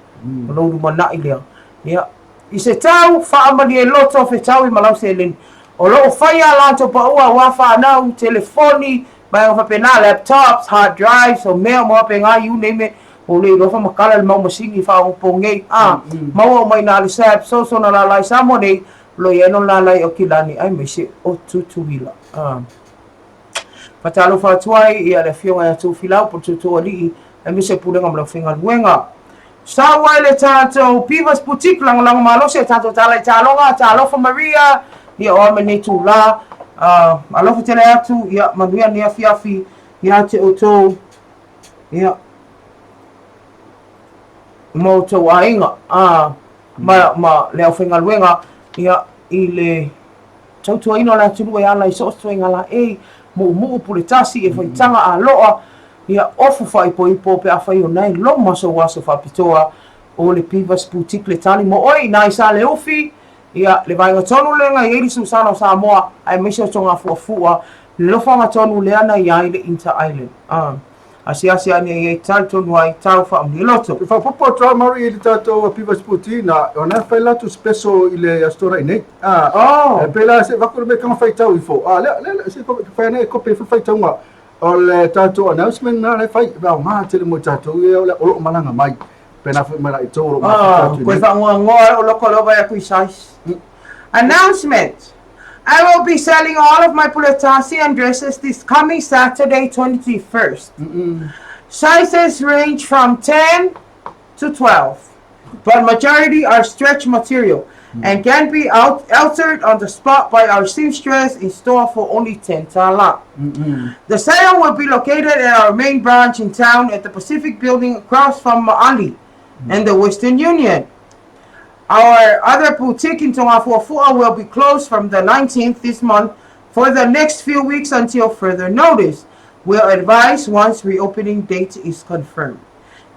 lou lumanaʻi lea. Ia, i se tau, faamalie loto, fetaui ma lau seleni. O loo faia a latou paua auā whanau, telefoni, Vaega faapena, laptops, hard drives, o mea uma faapena, you name it, ua le iloa faamatala le mau masini faaopopogei, a, maua uma i na le SAP, so so na lala i Samoa nei, o lo o i ai lona lala i Aukilani aemaise o Tutuila. A. Faatalofa atu ai ia le Afioga ia Tofilau po o le Tootooalii aemaise o Pulega ma le Aufaigaluega. Sau ai le tatou Pivas Boutique, lagolago malosi a tatou tala i taaloga, talofa Maria, ia o ame nei tula, alofa tele atu, ia manuia nei afiafi ia te outou, ia, ma outou aiga, ma, ma le aufaigaluega, ia, i le tautuaina o le atunuu e ala i so o se ituaiga laei, muumuu, puletasi, e faitaga, aloa, Ia ofu faaipoipo pe afai o nae loma sou aso faapitoa o le Pivas Boutique le tali mo oe inā i Saleufi, ia le vaega tonu lea na i ai le Susana o Samoa aemaise o Togafuafua, le lofaga tonu lea na i ai le Inter Island. A asiasi ane i ai tali tonu ai tau faamalie loto. E faaopoopo atu lava Mari i le tatou Pivas Boutique na ona e fai latou special i le Aso Toonai nei. A, Oh! e pei la se vaku le mea kanga faitau ifo. A lea lea se fai ane e kope ifo le faitauga. O le tatou announcement na le fai, e aoga tele mo tatou ia o lo o malaga mai. Pena foi mai la i tou o lo o mafuta atu i Koe nei. whaangoangoa o loko lova ia kui size. Announcement! I will be selling all of my puletasi and dresses this coming Saturday 21st. Sizes range from 10 to 12, but majority are stretch material and can be out, altered on the spot by our seamstress in store for only 10 tala. The sale will be located at our main branch in town at the Pacific Building across from Ma'ali and the Western Union. Our other boutique in Togafuafua will be closed from the 19th this month for the next few weeks until further notice. We'll advise once reopening date is confirmed.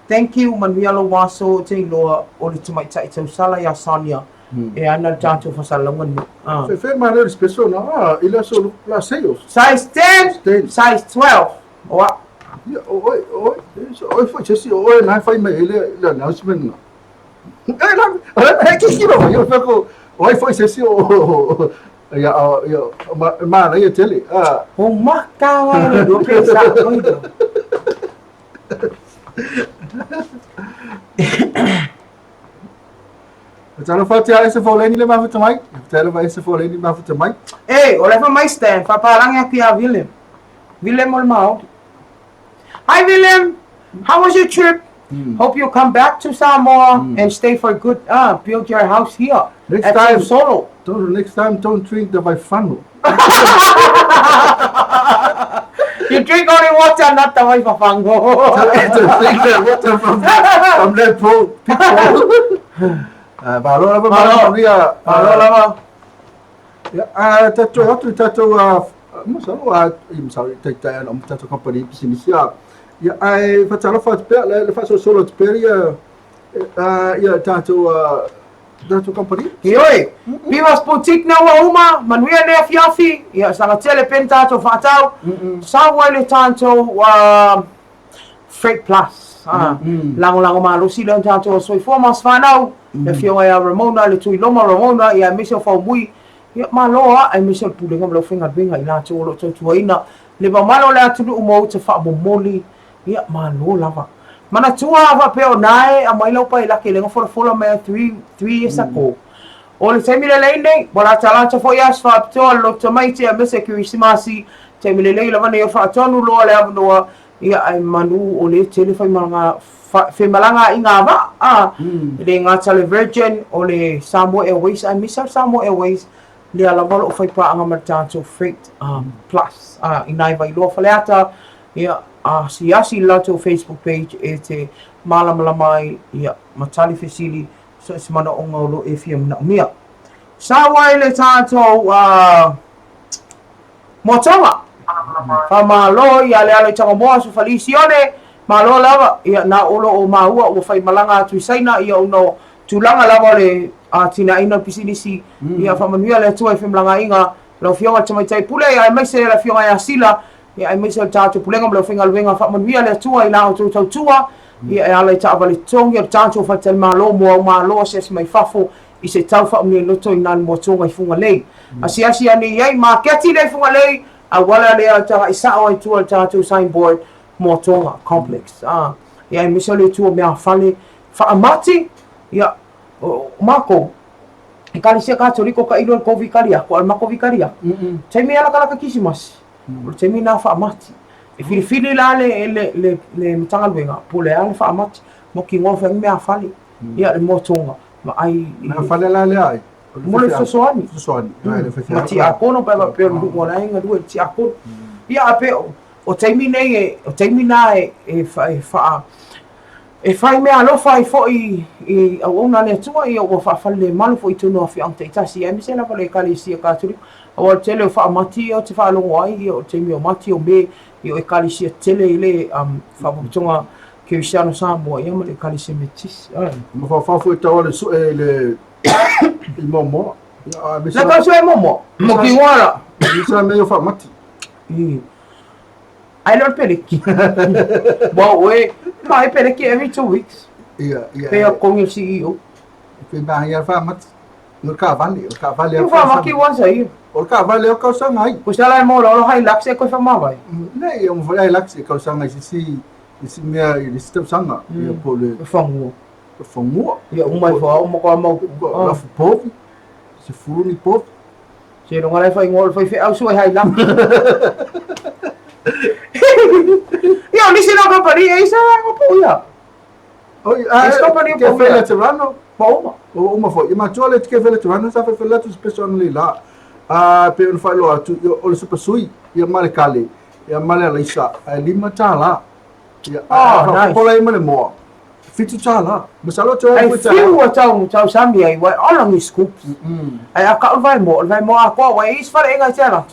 Thank you manuia lou aso ou te iloa o le tamaitai tausala ia Sonia e ana le tatou fasalalauga lenei. Ah. Fe fe male le special na ah, i le aso la sales. Size 10, 10. size 12. Oa. Ia, o oi, o oi, o oi foi se si o oi na fai mai le le announcement na. E la, e ki ki lo, ia fe ko oi foi se si o ia ia ma ma na ia tele. Ah, O maka wa le do pe sa oi do. Talofa atu ia ese foleni le mafuta mai. Talofa ese foleni mafuta mai. E, o le fa mai Stan, whaparangi atu ia Willem. Willem o le Māori. Hi Willem, how was your trip? Hope you come back to Samoa and stay for good. Build your house here. Next at time. Solo. Don't, next time don't drink the vaifano. You drink only water, not the waifafango. To drink the water from from that pool. Pit pool. Ah, malo lava Malo. malo ia. Malo lava. Ia, ah, tatou atu i tatou ah, masalo ah, i masalo i taitai ana o tatou company pisinisi ah. Ia, ai fatalofa atu pea le le faasolosolo atu pea ia ah, ia tatou ah, tatou company. Ioe, Pivas Boutique na ua uma, manuia nei afiafi, ia saga tele pea ni tatou faatau, sau ai le tatou Freight Plus, lagolago malosi lea o tatou soifua ma se fanau, le afioga ia Ramona, le Tuiloma Ramona, ia aemaise o Faumui, ia malo lava, aemaise o le Pulega ma le Aufaigaluega i latou o lo o tautuaina le mamalu o le atunuu mo uta faamomoli, Ia, malo lava. Manatua a faapea o na e aumai lau pailake lea na folafola mai 3 years ago. O le taimi lelei nei, ua latalata foi aso faapitoa le loto tamaiti aemaise Kerisimasi, taimi lelei lava nei o faatonu loa le avanoa, ia ae manu o lea tele faimalaga femalagaaiga a vaa, a, e le gata le Virgin, o le Samoa Airways, aemaise lava le Samoa Airways. lea lava o lo o fai paaga ma le tatou Freight Plus i nai Vailoa Faleata, ia, asiasi i le latou Facebook page e te malamalama ai, ia, ma tali fesili so o se manaoga o lo o e fia manaomia. Sau ai le tatou Motoga. Faamalo ia le alo i Tagamoa, Aso Fali Sione, malo lava, ia na o lo o maua ua faimalaga atu i Saina, ia ona o tulaga lava o le atinaeina o le pisinisi, ia faamanuia le Atua i femalagaaiga lau Afioga i le Tamaitai Pule, ia aemaise le Afioga ia Sila, ia aemaise o le tatou Pulega ma le aufaigaluega, faamanuia le Atua i la outou tautua, ia e ala i taavale totogi o le tatou faletalimalo mo au malo asiasi mai fafo i se tau faamuliloto i nā le moatoga i Fugalei. Asiasi ane i ai maketi lea i Fugalei, auala lea tagai sao ai tua i le tatou signboard Moatoga Complex. Ah, ia aemaise o le itu o meafale faamati, ia, o makou, Ekalesia Katoliko ka ilo le kou vikari aku, a o le makou vikari aku. Taimi e alakalaka Kisimasi, o le taimi lena faamati. E filifili la le, le, le, le Matagaluega po o le a le faamati, mautinoa fai meafale, ia le moatoga. Vaai i. Na fale la lea ai. Mo le fesoasoani. Fesoasoani. Mm. Ma tiakono pe faapea o le nuu o la e galue le tiakono. Ia a pe o taimi nei e o taimi na e e e faa e fai mea alofa ai foi i auauna a le Atua, ia ua faafalelemalu foi i totonu o afioaga taitasi, aemaise lava le Ekalesia Katoliko. Aua o le tele o faamati ia ou te faalogo ai, ia o le taimi o Mati, o Me, ia o Ekalesia tele i le Faalapotopotoga Kerisiano Samoa, ia ma le Ekalesia Metotisi. Mafaufau foi tau ale sue i le i momoa. Na tau sue momoa. Mo ki wala. Isa me yo faamati. Ai le peleki. Wa oe, ma e peleki every 2 weeks. Ia, ia. Pe a kongi CEO. Pe ma ia faamati. O le kaavale, o le kaavale. O faamaki once a year. O le kaavale o kausaga ai. Ko se ala mo lo Hilux e koe whamawai. Nei, o mo Hilux e kausaga i sisi i si mea i le si tausaga. Ia po le Fangua. Fangua. Ia uma i wha o moko mau. Lafu povi. Se fulu ni povi. Se longa lai whai ngol whai whai au sua Hilux. Ia o nisi na company e isa ngo po ia. Oi, a Isi company ke po fele ia. te rano. Pa uma. O uma foi. E matua le ke fele te rano sa fe fele atu special le la. A pe on fai lo atu o le super sui ia male kale. Ia male alaisa. A lima tala. Ia Oh, nice. pola i male moa. Fitu tala. Masalo te Ai foi fiu o tau tau sami ai wai ola ni scoops. Ai a ka vai mo, vai mo a ko wai is fare inga te ala.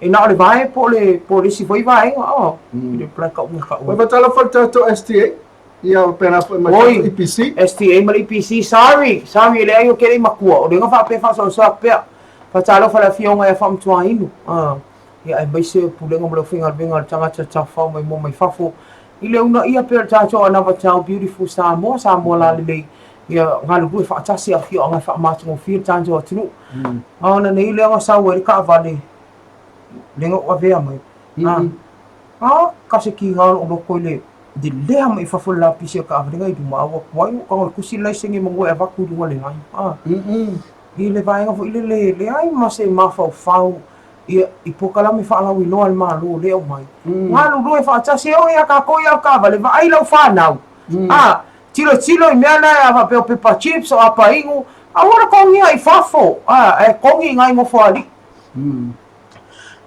E na o le vai po le po le si foi vai o. Le pla ka unga ka Vai unga. fatala foi tatou STA. Ia pena foi ma Oi. EPC. STA ma le EPC, sorry, sorry, le ai o kere makua. O le nga whape wha so pea. Whatalofa le afioga ia Faamatuainu. Ah. Ia aemaise o pulega ma le aufaigaluega a le tagata tafao mai moa mai fafo i le uunaia pea o le tatou anavatau Beautiful Samoa, Samoa lalelei, ia galulue faatasi afioaga e faamatagofie le tatou atunuu. A ona nei lea na sau ai le taavale lea na ou avea mai. A, a ka se kiga o loo loko i le lelea mai i fafo le lapisi o le taavale na i luma, a ua tuai ona ou tago e tusi le laisene manu e avatu i luga o le line. A, i le vaega foi lele, leai ma se mafaufau ia, i polokalame faalauiloa a le Malo lea e aumai. Galulue faatasi e oo ia tatou i aotaavale, vaai lau fanau. A, tilotilo i mea na a faapea o pepa chips, o apa inu, aua le togia i fafo, a, ae togi i nai nofoalii.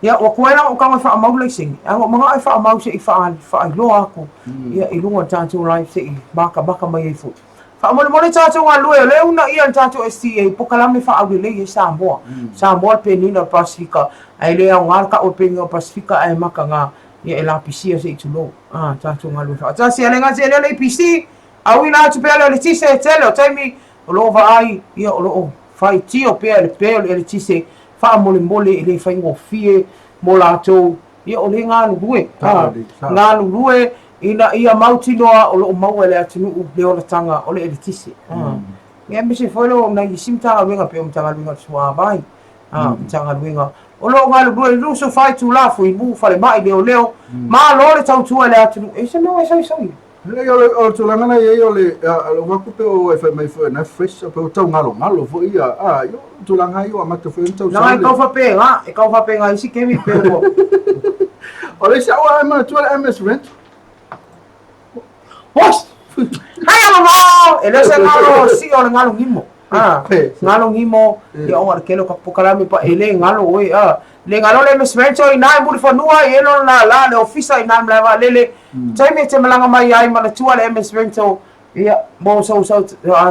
Ia, ua tuai la ona ou tago e faamau le laisene, ae na ou manao e faamau se i faailoa atu ia, i luga o le tatou live se i matamata mai ai foi. Faamolemole tatou galulue, o lea e uunaia e le tatou STA polokalame faaaulelei ai Samoa. Samoa le penina o le Pasefika, ae le aoga le tau o le penina o le Pasefika ae mataga ia e lapisia se i tulou. A, tatou galulue faatasi. A le gata i lea le APC, auina atu pea le eletise e tele o taimi o lo o vaai, ia o lo o faitio pea i le pe o le eletise, faamolemole e le faigofie mo latou. Ia o lea e galulue, a, galulue ina ia mautinoa o lo o maua e le atunuu le olataga o le eletise. A, ia aemaise foi o nai isi Matagaluega pei o Matagaluega o le Suavai, a, Matagaluega o lo o galulue i 24 itula, fuimu, falemai, leoleo, malo le tautua i le atunuu. E se mea ua e soisoi. Leai, o le, o le tulaga na i ai, o le, o aku pe o e fai mai foi na fresh, pe o tau ngalongalo foi ia, a, io, tulaga ai o amata foi ona tau Leaga e tau faapena, e tau faapena i isi taimi pe ua. O le isi au e manatua le MS Rent. What? Hai a mamao! E le o se galo sio o le galo gimo. A, galo gimo, ia ona o le tele o ka polokalame pa e le galo oe, a. Le galo le MS Rancho ina e Mulifanua i e lona lala le ofisa ina i Malaevaalele. Taimi e te malaga mai ai manatua le MS Rancho, ia, mo sou sau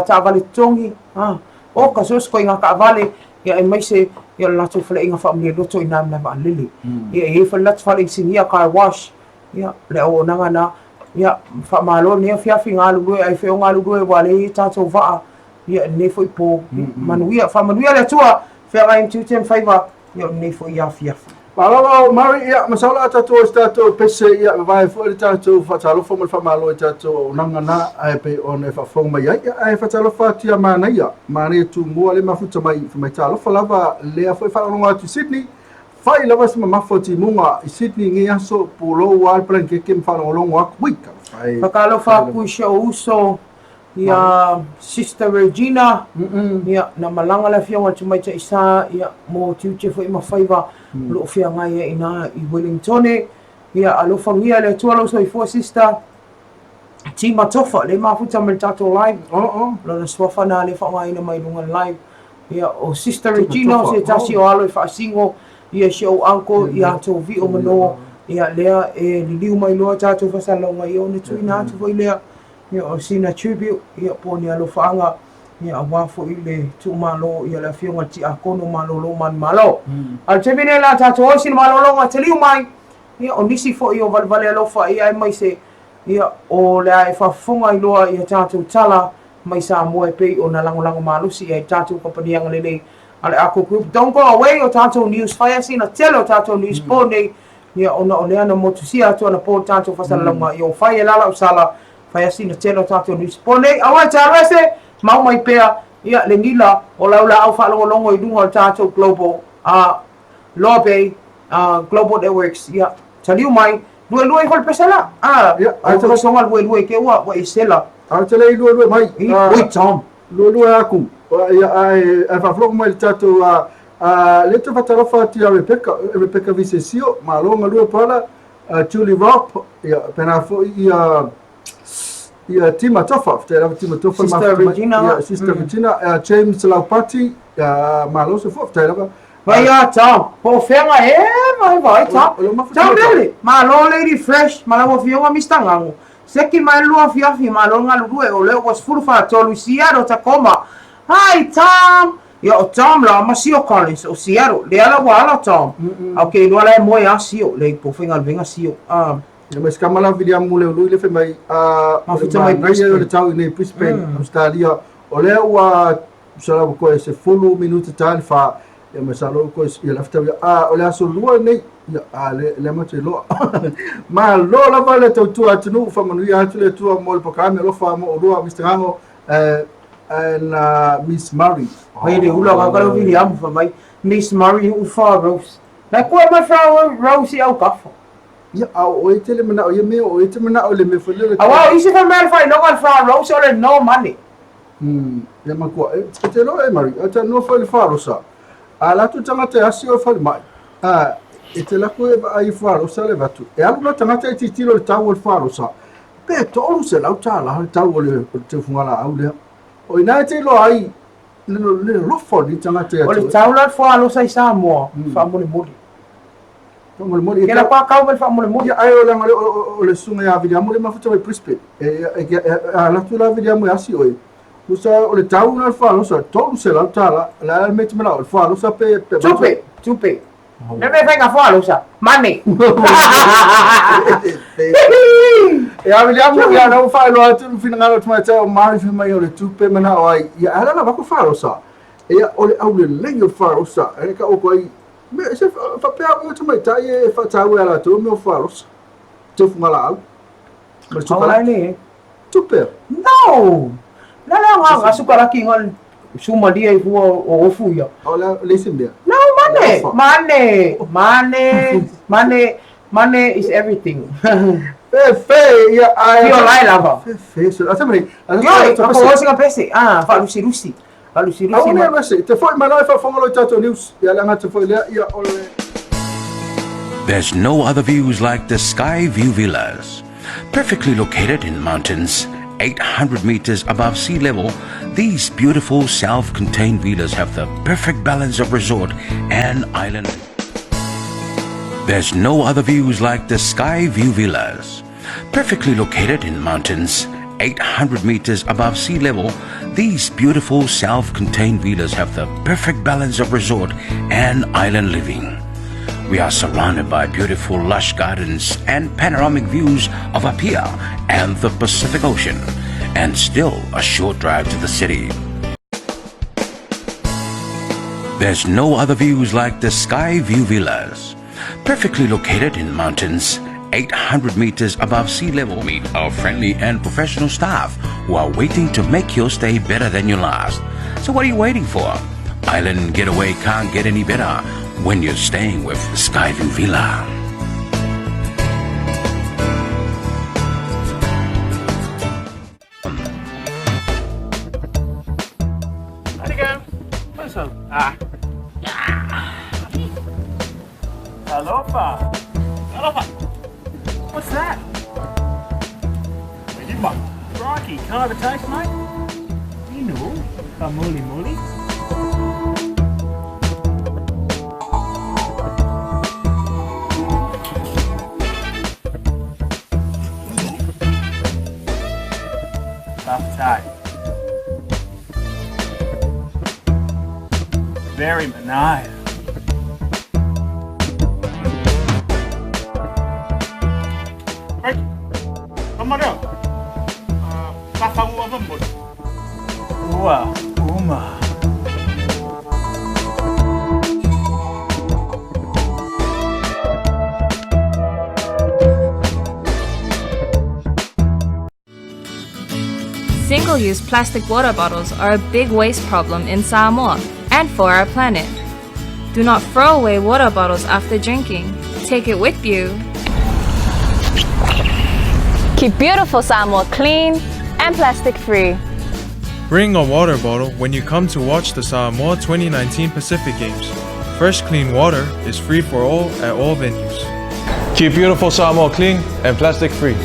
taavale totogi, a. O ka so se koiga taavale, ia aemaise ia o le latou faleaiga faamalie-loto ina i Malaevaalele. Ia e i ai foi le latou fale inisinia car wash, Ia, le auaunaga na, ia, faamalo lenei afiafi galulue, ai foi o galulue ua lea i tatou vaa, ia, lenei foi po, ia, manuia, faamanuia le Atua, feagai ma tiute ma faiva, ia, o lenei foi afiafi. Malo Mary, ia, masalo a tatou o se tatou pese, ia, vavae foi le tatou faatalofa ma le faamalo i tatou auaunaga na, ae pei ona e faafofoga mai ai, ia, ae faatalofa atu ia Manaia, Manaia Tumua le mafuta mai, fai mai talofa lava, lea foi faalogologo atu i Sydney, Fai lava si mamafa o timuga i Sydney i nei aso, pulou lava le palanikeke ma faalogologo atu, ui, talofa e. Faatalofa atu i si ou uso ia Sister Regina, ia, na malaga le Afioga i le Tamaitai Sa, ia, mo tiute foi ma faiva o lo o feagai ai i ina i Wellingtone. Ia, alofagia e le Atua lou soifua sister. Tima Tofa, lea e mafuta mai le tatou live. Oh, oh. Lona suafa na lea faaaogaina mai luga le live. Ia, o Sister Regina o se tasi o alo e faasingo ia si ou uncle ia Tovio Mano. Ia, lea e liliu mai loa tatou faasalalauga ia ona tuuina atu foi lea ia o sina tribute ia po o ni alofaaga ia aua foi le tuumalo ia le afioga i le Tiakono Malolo Manumalo. A o le taimi nei la tatou o i sina malologa taliu mai ia o nisi foi o valevale alofa ia aemaise Ia, o le a e faafofoga ai loa i a tatou tala mai Samoa e pei ona lagolago malosi i ai tatou kamupani agalelei a le Arco Group. Don't go away, o tatou news fai a sina tele o tatou news po nei, ia ona o lea na motusia atu anapo le tatou faasalalauga, ia ua fai e la lau sala, fai a sina tele o tatou news po nei. Aua e te alu ese, mau mai pea, ia le nila o lau laau faalogologo i luga o le tatou global, a Loa Bay, Global Networks, ia, taliu mai, luelue iho le pese la. Ah, Ia, au te songa luelue ke ua, ua e sela. A te lei luelue mai. I, oi Tom. Luelue aku. Ia, ae, ae faafofoga mai le tatou, a, a, le te faatalofa atu ia Rebecca, Rebecca Visesio, malo galue pala, Julie Ropp, ia, pena foi ia, ia Tima Tofa, faafetai lava Tima Tofa. Sister Regina. Ia, Sister Regina, James Laupati, ia, malo se foi, faafetai lava. Vai a Tom, po o fea e vai vai Tom. Tom Lele, malo Lady Fresh, ma lau afioga Mister Gago. Seki mai le lua afiafi, malo le galulue, o lea ua 13 i Seattle, Tacoma. Hi Tom! Ia o Tom la ma Sio Collins o Seattle, lea la ua ala Tom. A ou te iloa la e moe a Sio, le po o faigaluega Sio. Ah. Ia ma si tama la Viliamu Leului le fai mai, ah, Mafuta mai Brisbane. O le tau i nei Brisbane, Australia. O lea ua tusa la ua toe 10 minute ta le fa, ia masalo ua toe ia lafta ia, a o le aso lua nei, ia a le le ma te loa. Malo lava le tautua atunuu, faamanuia atu le Atua mo le polokalame alofa mo olua Mister Gago and Miss Murray. Mai le ula ka ka Viliamu fa mai Miss Murray u fa Rose. Na koe mai fa Rose i au kafa. Ia, a o oe tele manao ia mea, o oe te manao i le mea foi lele. Aua o isi fai mai le faailoga le fa Rose o le no money. Ia matua, e te iloa e Mary, a te noa foi le falosa. A latou tagata e asi o e falemai, a e te lako e vaai i falosa le vatu. E alu la tagata e tilotilo i le tau o le falosa, pe $300 le tau o le teufugalaau lea. O i ina e te iloa ai le alofa o lenei tagata ia te oe. O le tau la o le falosa i Samoa, faamolemole. Faamolemole. Ke la kwa kau mai faamolemole. Ia, ai o leaga o le susuga ia Viliamu le mafuta mai Brisbane. E alu atu la Viliamu e asi oe. Tusa o le tau na le falosa, $300. O le a le mea e te manao, o le falosa pe... Tupe, tupe. Le mea faiga falosa, money. Ia Viliamu, ia na ua faailoa atu le finagalo o le tamaitai o Mary fai mai o le tupe manao ai. Ia a lala avatu falosa. Ia o le aulelei o le falosa. E ka oko ai Me se faapea o tamaitai e faataua e latou mea o falosa. Teufugalaau. Ma le Awai le. Tupe. No! La la nga nga sukalaki nga sumalia i hua o ofu ia. O la le isi mea. No, money. Money. Money. Money. Money is everything. Fe fe ia ai. Fio lai lava. Fe fe. So ata mai. Io, ka ko osi ka pese. Ah, fa lusi lusi. Aua ne alu ese, te foi mai loa e faafofoga loa i tatou news, ia le aga atu foi lea, ia o le. There's no other views like the Sky View Villas. Perfectly located in mountains 800 meters above sea level, these beautiful self-contained villas have the perfect balance of resort and island. There's no other views like the Skyview Villas. Perfectly located in mountains, 800 meters above sea level, these beautiful self-contained villas have the perfect balance of resort and island living. We are surrounded by beautiful lush gardens and panoramic views of Apia and the Pacific Ocean, and still a short drive to the city. There's no other views like the Skyview Villas. Perfectly located in mountains, 800 meters above sea level, meet our friendly and professional staff who are waiting to make your stay better than your last. So what are you waiting for? Island getaway can't get any better when you're staying with Skyview Villa. Alofa. Alofa. What's that? Crikey, can I have a taste, mate? You know, a mooly mooly. Buff Very nice. Ua, uma. Single-use plastic water bottles are a big waste problem in Samoa and for our planet. Do not throw away water bottles after drinking. Take it with you. Keep beautiful Samoa clean and plastic free. Bring a water bottle when you come to watch the Samoa 2019 Pacific Games. Fresh, clean water is free for all at all venues. Keep beautiful Samoa clean and plastic free.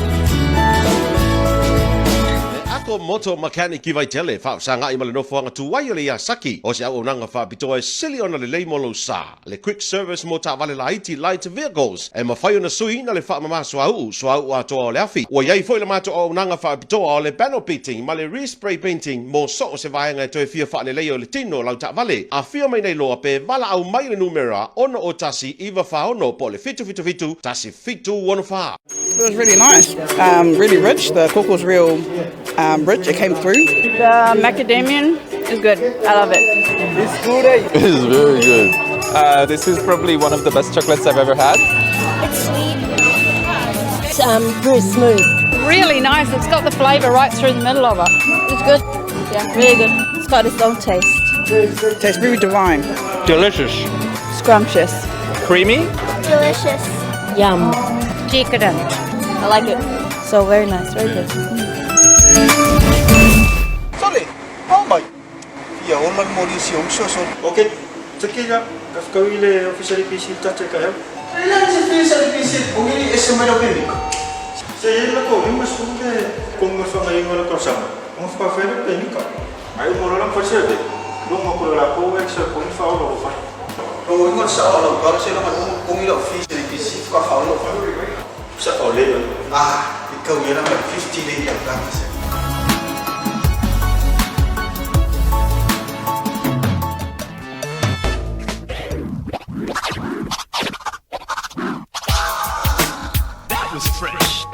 Ako Moto Mechanic i Vaitele, faafesagai ma le nofoaga tuai o le Iasaki. O se auaunaga faapitoa e sili ona lelei mo lou sa. Le quick service mo taavale laiti, light vehicles, e mafai ona suiina le faamama suauu, suauu atoa o le afi. Ua i ai foi le matou auaunaga faapitoa o le panel beating ma le respray painting mo so o se vaega e toe fia faaleleia o le tino o lau taavale. Afio mai nei loa pe valaau mai i le numera 6 01 9 46 po o le 777 1 7 64. It was really nice, really rich. The coco's real rich. It came through. The macadamian is good. I love it. It's good. Eh? It is very good. This is probably one of the best chocolates I've ever had. It's sweet. It's very smooth. Really nice. It's got the flavour right through the middle of it. It's good. Yeah, really good. It's got its own taste. Tastes very divine. Delicious. Scrumptious. Creamy. Delicious. Yum. Decadent. I like it. So very nice, very good. Sorry, oh my. Ia ola le moli si uso so. Okay, te kila, kafkau i le ofisa le pisi tate ka heo. Le se fisa le pisi o ngili e se mai peni. Se ye la ko yunga sunge konga fanga inga la kosama. Ngo fa fere peni ka. Ai mo la fa sebe. Lo mo ko la ko e se ko fa o lo fa. Lo inga sa o lo ka se lo ko ngi lo fisa le pisi fa fa lo fa. Sa o le. Ah, i kau ye la 50 le ya ka se. That was fresh.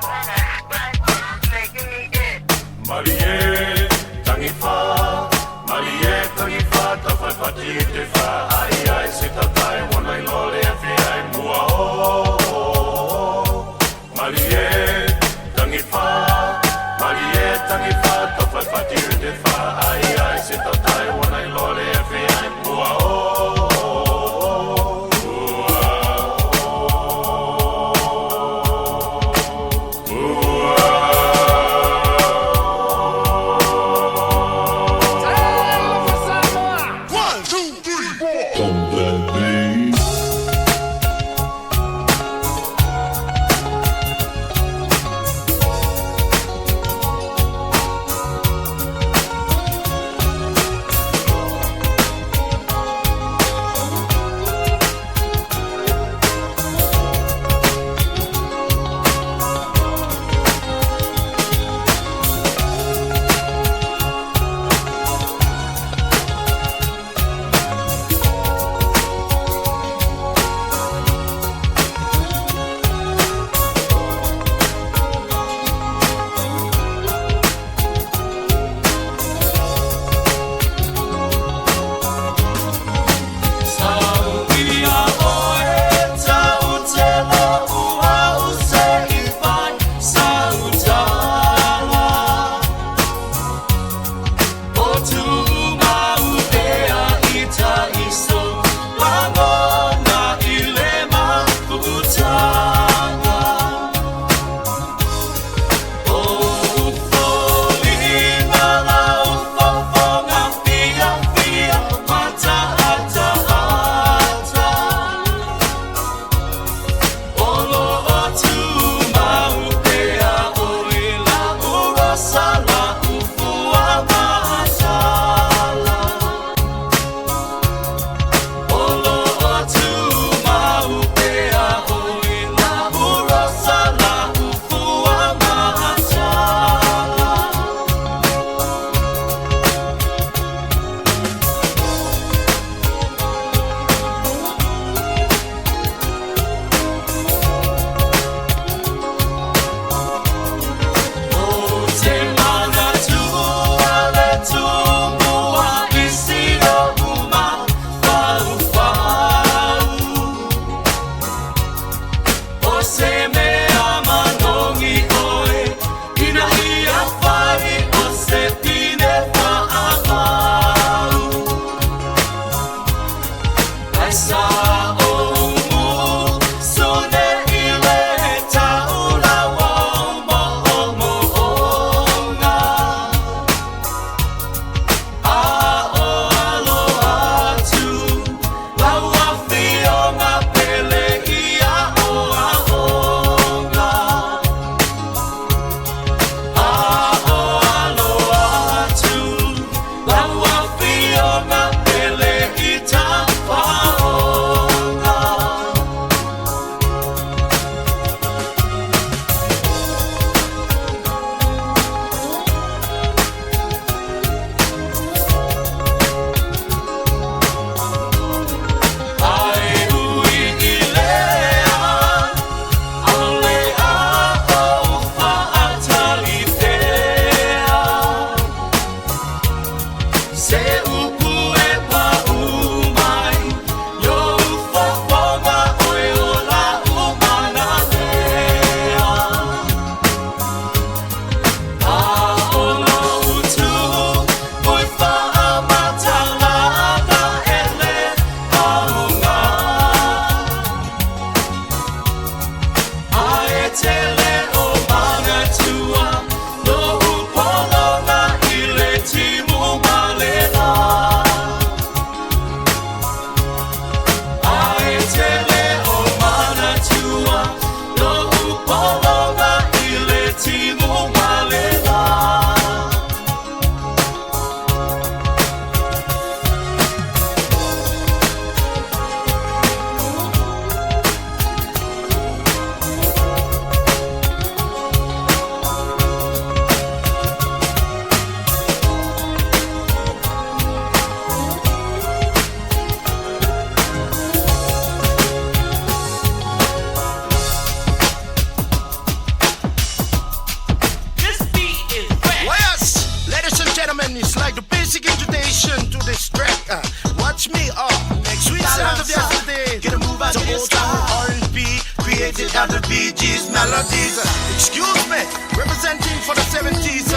It out the Bee Gees melodies. Excuse me, representing for the 70s.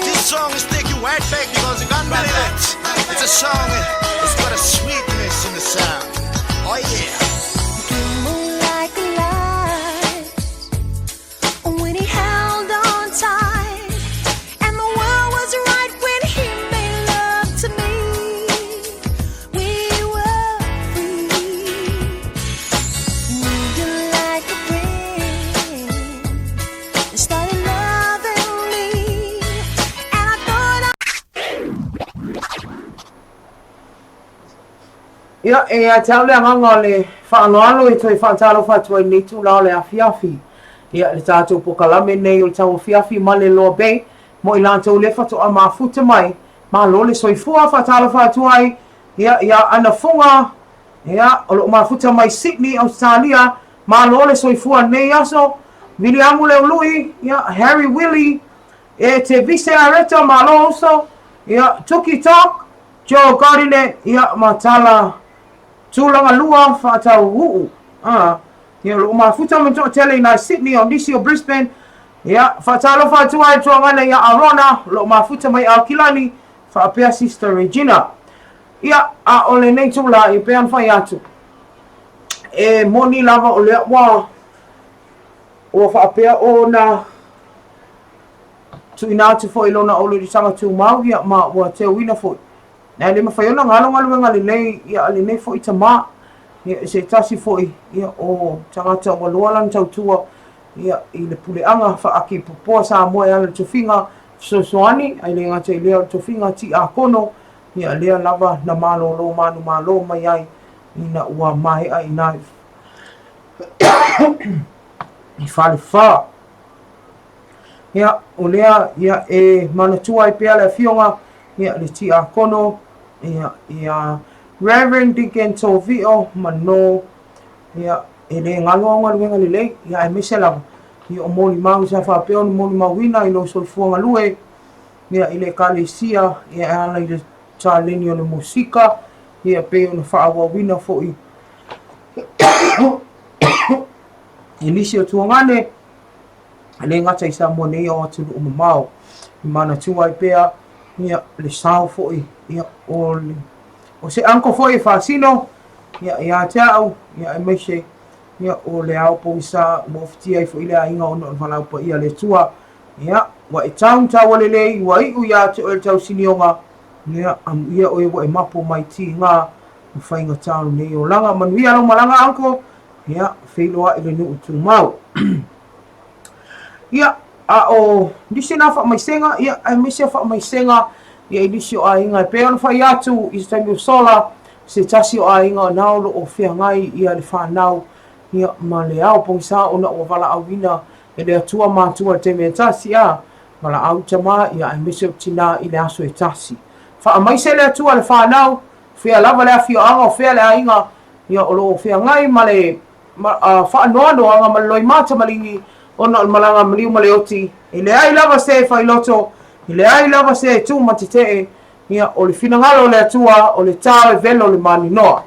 This song is take you right back because you got many that. It's a song, it's got a sweetness in the sound. Oh yeah. Like a light when he held on tight, and the world was right when he made love to me. We were free, moved like a wind, and started loving me, and I thought I. Ia, e ia te au le agaga o le faaaloalo e toe faatalofa atu ai i lenei itula o le afiafi. Ia, le tatou pokalame nei o le tauafiafi ma le Loa Bay, mo i latou lea faatoa mafuta mai, malo le soifua, faatalofa atu ai, ia, iā Ana Fuga, ia, o lo o mafuta mai Sydney, Ausetalia, malo le soifua i lenei aso, Viliamu Leului, ia, Harry Willie, e te Vise Areta, malo uso, ia, Tuki Talk, Joe Gardiner, ia, ma Tala Tulagalua Faatauuu, a, ia, o lo o mafuta ma toatele i nai Sydney, o nisi o Brisbane, ia, faatalofa atu ai tuagana ia Arona, o lo o mafuta mai Aukilani, faapea Sister Regina. Ia, a o lenei tula, e pei ona fai atu, e moni lava o lea ua, ua faapea ona tuuina atu foi i lona uluulusaga tumau, ia, ma ua teuina foi. Ae le mafai ona galo galuega lelei ia a lenei foi tamā, ia, i se tasi foi ia o tagata ua loa lana tautua ia i le puleaga faakipopoa Samoa e ala i le tofiga fesoasoani, ae le gata i lea o le tofiga tiakono, ia lea lava na malolo manumalo mai ai ina ua maea i nai i Falefa. Ia, o lea ia e manatua ai pea le afioga ia le tiakono ia ia Reverend Deacon Tovio Mano ia e le galo au galuega lelei ia aemaise lava ia o molimau sa faapea ona molimauina i lou soifua galue ia i le ekalesia ia e ala i le taleni o le musika ia pei ona faaauauina foi i nisi o tuagane e le gata i Samoa nei a o atunuu mamao. I manatua ai pea ia le sao foi ia o le o se uncle foi e faasino ia ia te au ia aemaise ia o le ao pogisa ua ofitia ai foi le aiga ona o le valaau paia a le Atua. Ia ua e tau taua lelei ua iu ia te oe le tausinioga ia amuia oe ua e mapo mai tiga ma faigata o lenei olaga. Manuia lau malaga uncle. Ia, feiloai le nuu tumau. Ia, a o nisi na faamaisega, ia, aemaise o faamaisega, ia, i nisi o aiga, e pei ona fai atu i se taimi ua sola, se tasi o aiga o na o lo o feagai ia le fanau, ia, ma le ao pogisa ona ua valaauina e le Atua matua i le taimi e tasi, a, valaau tama, ia, aemaise o tina i le aso e tasi. Faamaise le Atua le fanau, fea lava le afioaga, o fea le aiga, Ia, o lo o feagai ma le faanoanoaga ma le loimata maligi ona o le malaga maliu ma le oti, e leai lava se e failoto, e leai lava se e tu ma tetee, ia, o le finagalo o le Atua, o le tao e velo le maninoa.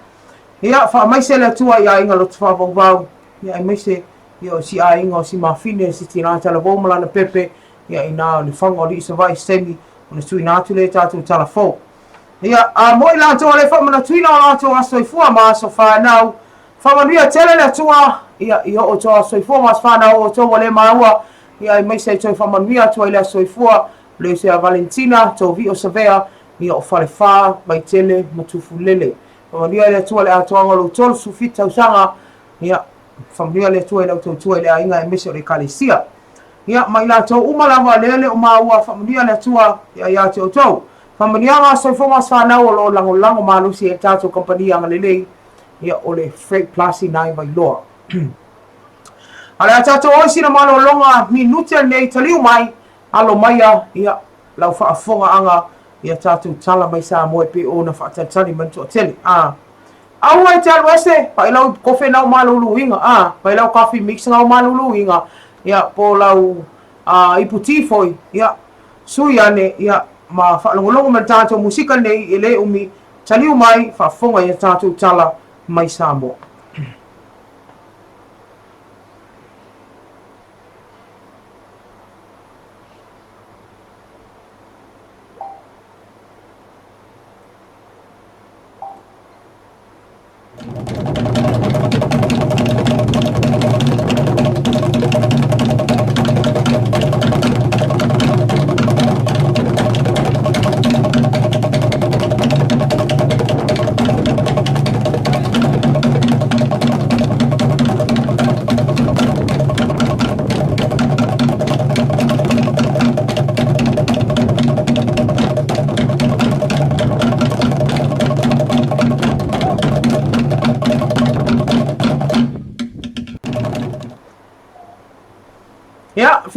Ia, faamaise le Atua i aiga loto faavauvau, ia, aemaise, ia, o si aiga o si mafine, si tinā talavou ma lana pepe, ia, inā o le faga o alii Savaii se taimi ona tuuina atu lea i tatou tala fou. Ia, a mo i latou o le faamanatuina o latou aso soifua ma aso fanau, faamanuia tele le Atua, ia, i o outou aso soifua ma aso fanau o outou ua le maua, ia, aemaise ai toe faamanuia atu ai le aso soifua, le uso ia Valentina, Tovio Savea, ia, o Falefa, Vaitele ma Tufulele. Faamanuia le Atua le atoaga o lou 37 tausaga, ia, faamanuia le Atua i lau tautua i le aiga aemaise o le Ekalesia. Ia, ma i latou uma lava lea le o maua, faamanuia le Atua ia ia te outou. Faamanuiaga soifua ma aso fanau o lo o lagolago malosi ai le tatou kamupani agalelei, ia, o le Freight Plus i nai Vailoa. A o le a tatou o i sina malologa minute lenei, taliu mai, alo maia, ia, lau faafofogaaga ia tatou tala mai Samoa e pei ona faatalitali mai le toatele. A. Aua e te alu ese, pai lau kofe nau maluluina, a, pai lau coffee mix nau maluluina, ia, po lau a, ipu ti foi, ia, sui ane, ia, ma faalogologo mai le tatou musika nei e le umi, taliu mai, faafofoga ia tatou tala mai Samoa.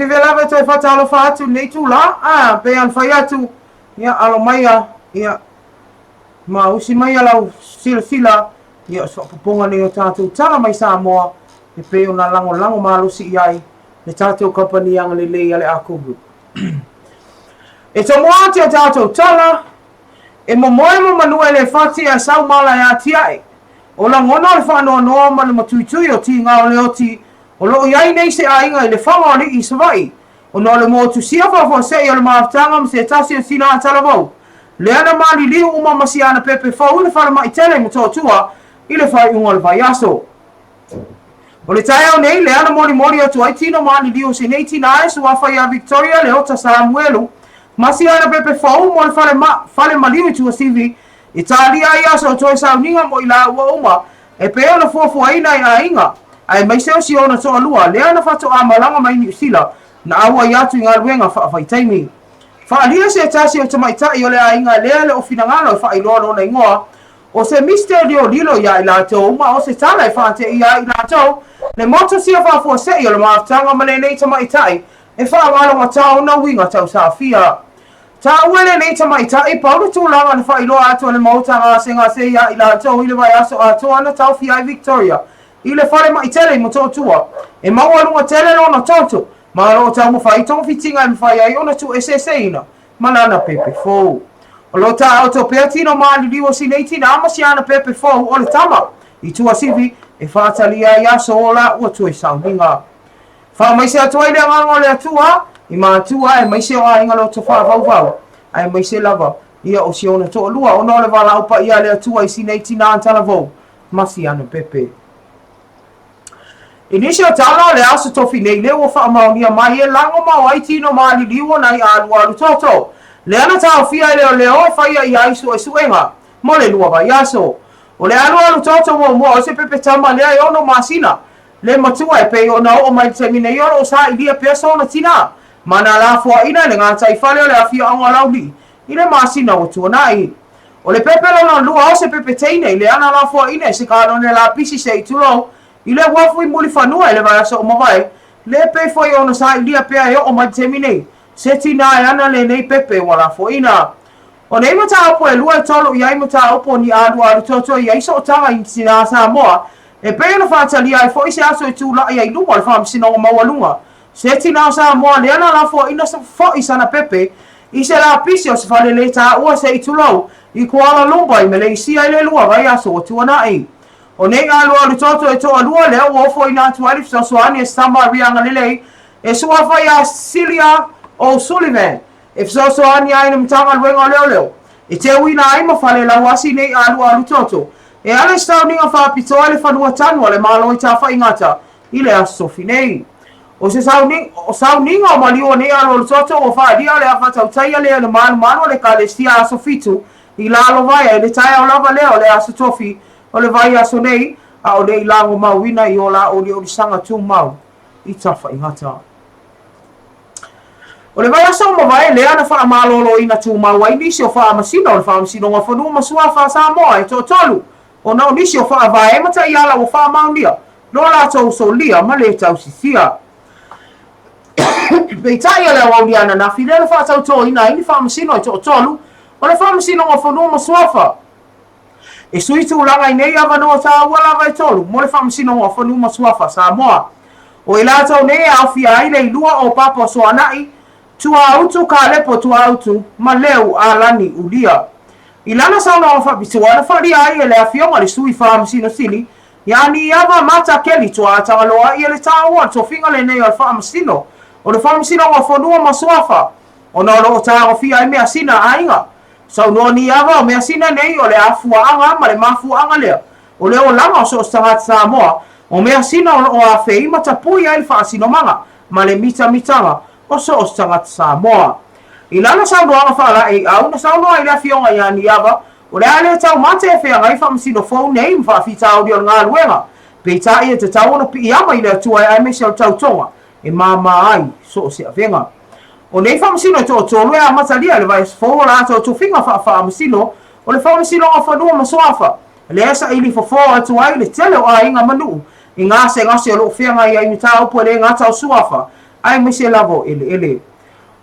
Fiafia lava e toe faatalofa atu i lenei itula, a, pei ona fai atu, ia, alo maia, ia, ma usi maia lau silasila, ia, o se faaopoopoga lenei o tatou tala mai Samoa, e pei ona lagolago malosi i ai le tatou kamupani agalelei a le Ako Group. E tomoa atu i a tatou tala, e momoe ma manua e le fati ae sau mala e atiae. O lagona o le faanoanoa ma le matuitui o tiga o le oti o lo o i ai nei se aiga i le faga o alii i Savaii ona o le motusia faafuasei o le mafutaga ma se tasi o sina talavou lea na maliliu uma ma si ana pepe fou i le falemai tele i Motootua i le faaiuga o le vaiaso. O le taeao nei, lea na molimoli atu ai tino maliliu o si nei tina e suafa ia Victoria Leota Samuelu ma si ana pepe fou mo le fale, ma, fale maliu i Tuasivi i talia ai aso o toe sauniga mo i laua uma e pei ona fuafuaina e aiga, aemaise o si ona toalua lea na faatoa malaga mai Niu Sila na auai atu i galuega faavaitaimi. Faaalia se tasi o tamaitai o le aiga lea le o finagalo e faailoa lona igoa, o se misterio lilo iā i latou ma o se tala e faateia ai i latou le motusia faafuasei o le mafutaga ma lenei tamaitai e faaalogologatā ona uiga tausaafia. Taua e lenei tamaitai, pau le tulaga na faailoa atu e le Maota gasegase iā i latou i le vaiaso atoa na taofia ai Victoria i le falemai tele i Motootua. E maualuga tele lona toto, ma o lo o taumafai togafitiga e mafai ai ona tuueseeseina ma lana pepe fou. O lo o taoto pea tino maliliu o si nei tinā ma si ana pepe fou o le tama i Tuasivi e faatalia ai aso o laua toe sauniga. Faamaise atu ai le agaga o le Atua i matua aemaise o aiga loto faavauvau, aemaise lava ia o si ona toalua ona o le valaau paia a le Atua i si nei tinā talavou ma si ana pepe. I nisi o tala o le aso tofi nei lea ua faamaonia mai e lago mao ai tino maliliu o nai alualu toto lea na taofia e leoleo e faia i ai suesuega mo le lua vaiaso. O le alualu toto muamua o se pepe tama lea e ono masina Le matua e pei ona oo mai i le taimi nei o lo o sailia pea sona tinā ma nā lafoaiina i le gataifale o le afioaga o Laulii i le masina ua tuanai. O le pepe lona lua o se pepe teine i le ana lafoaiina i se kalone lapisi se i tulou i le uafu i Mulifanua i le vaiaso ua mavae, le pei foi ona sailia pea e oo mai i le taimi nei se tinā e ana lenei pepe ua lafoaiina. O nei mataupu e lua e tolu i ai mataupu o ni alualu toto i ai sootaga i tinā Samoa E pei ona faatalia ai foi se aso e tulai ai luma o le Faamasinoga Maualuga, se tina o Samoa lea na lafoaina foi sana pepe i se lapisi o se fale le taua se i tulou i Kuala Lumpur i Meleisia i le lua vaiaso ua tuanai. O nei alualu toto e toalua lea ua ofoina atu ai le fesoasoani a Samaria Agalelei e suafa ia Celia O'Sullivan E fesoasoani ai le Matagaluega o Leoleo e teuina ai ma fale lauasi nei alualu toto e ala i se sauniga faapitoa i le fanua tanu a le Malo i Tafaigata i le Aso Tofi nei. O se sauniga o maliu o nei alualu toto ua faaalia o le a faatautaia lea i le malumalu o le Ekalesia Aso Fitu i Lalovaea i le taeao lava lea o le Aso Tofi o le vaiaso nei, a o le i lagomauina i o la oliolisaga tumau i Tafaigata. O le vaiaso ua mavae lea na faamaloloina tumau ai nisi o Faamasino o le Faamasinoga o Fanua ma Suafa a Samoa e toatolu ona o nisi o faavae ma taiala ua faamaonia lo latou solia ma le tausisia. Peitai o le aoauli ananafi lea na faatautoina ai ni Faamasino e toatolu o le Faamasinoga o Fanua ma Suafa. E sui tulaga i nei avanoa taua lava e tolu mo le Faamasinoga o Fanua ma Suafa Samoa. O i latou nei e aofia ai le ilua o Papa Soanai, Tuaautu Kalepo Tuaautu ma Leu Alani Ulia. I lana saunoaga faapitoa na falia ai e le Afioga le Sui Faamasino Sili ia Niava Mata Keli Tuaatagaloa ia le taua o le tofiga lenei o le Faamasino o le Faamasinoga o Fanua ma Suafa ona o lo o tagofia ai measina a aiga Saunoa Niava, o measina nei o le afuaaga ma le mafuaaga lea o le olaga o so o se tagata Samoa, o measina o lo o afei ma tapui ai le faasinomaga ma le mitamitaga o so o se tagata Samoa. I lana saunoaga faalaeiau, na saunoa ai le Afioga ia Niava, o le a le taumate e feagai faamasino fou nei ma faafitauli o le galuega, peitai e tatau ona piiama i le Atua aemaise o le tautoga e māmā ai so o se avega. O nei faamasino e toatolu e amatalia i le vaiaso fou o latou tofiga faafaamasino o le Faamasinoga o Fanua ma Suafa, lea e saili fofo atu ai le tele o aiga ma nuu i gasegase o lo o feagai ai mataupu e le gata o suafa, aemaise lava o eleele.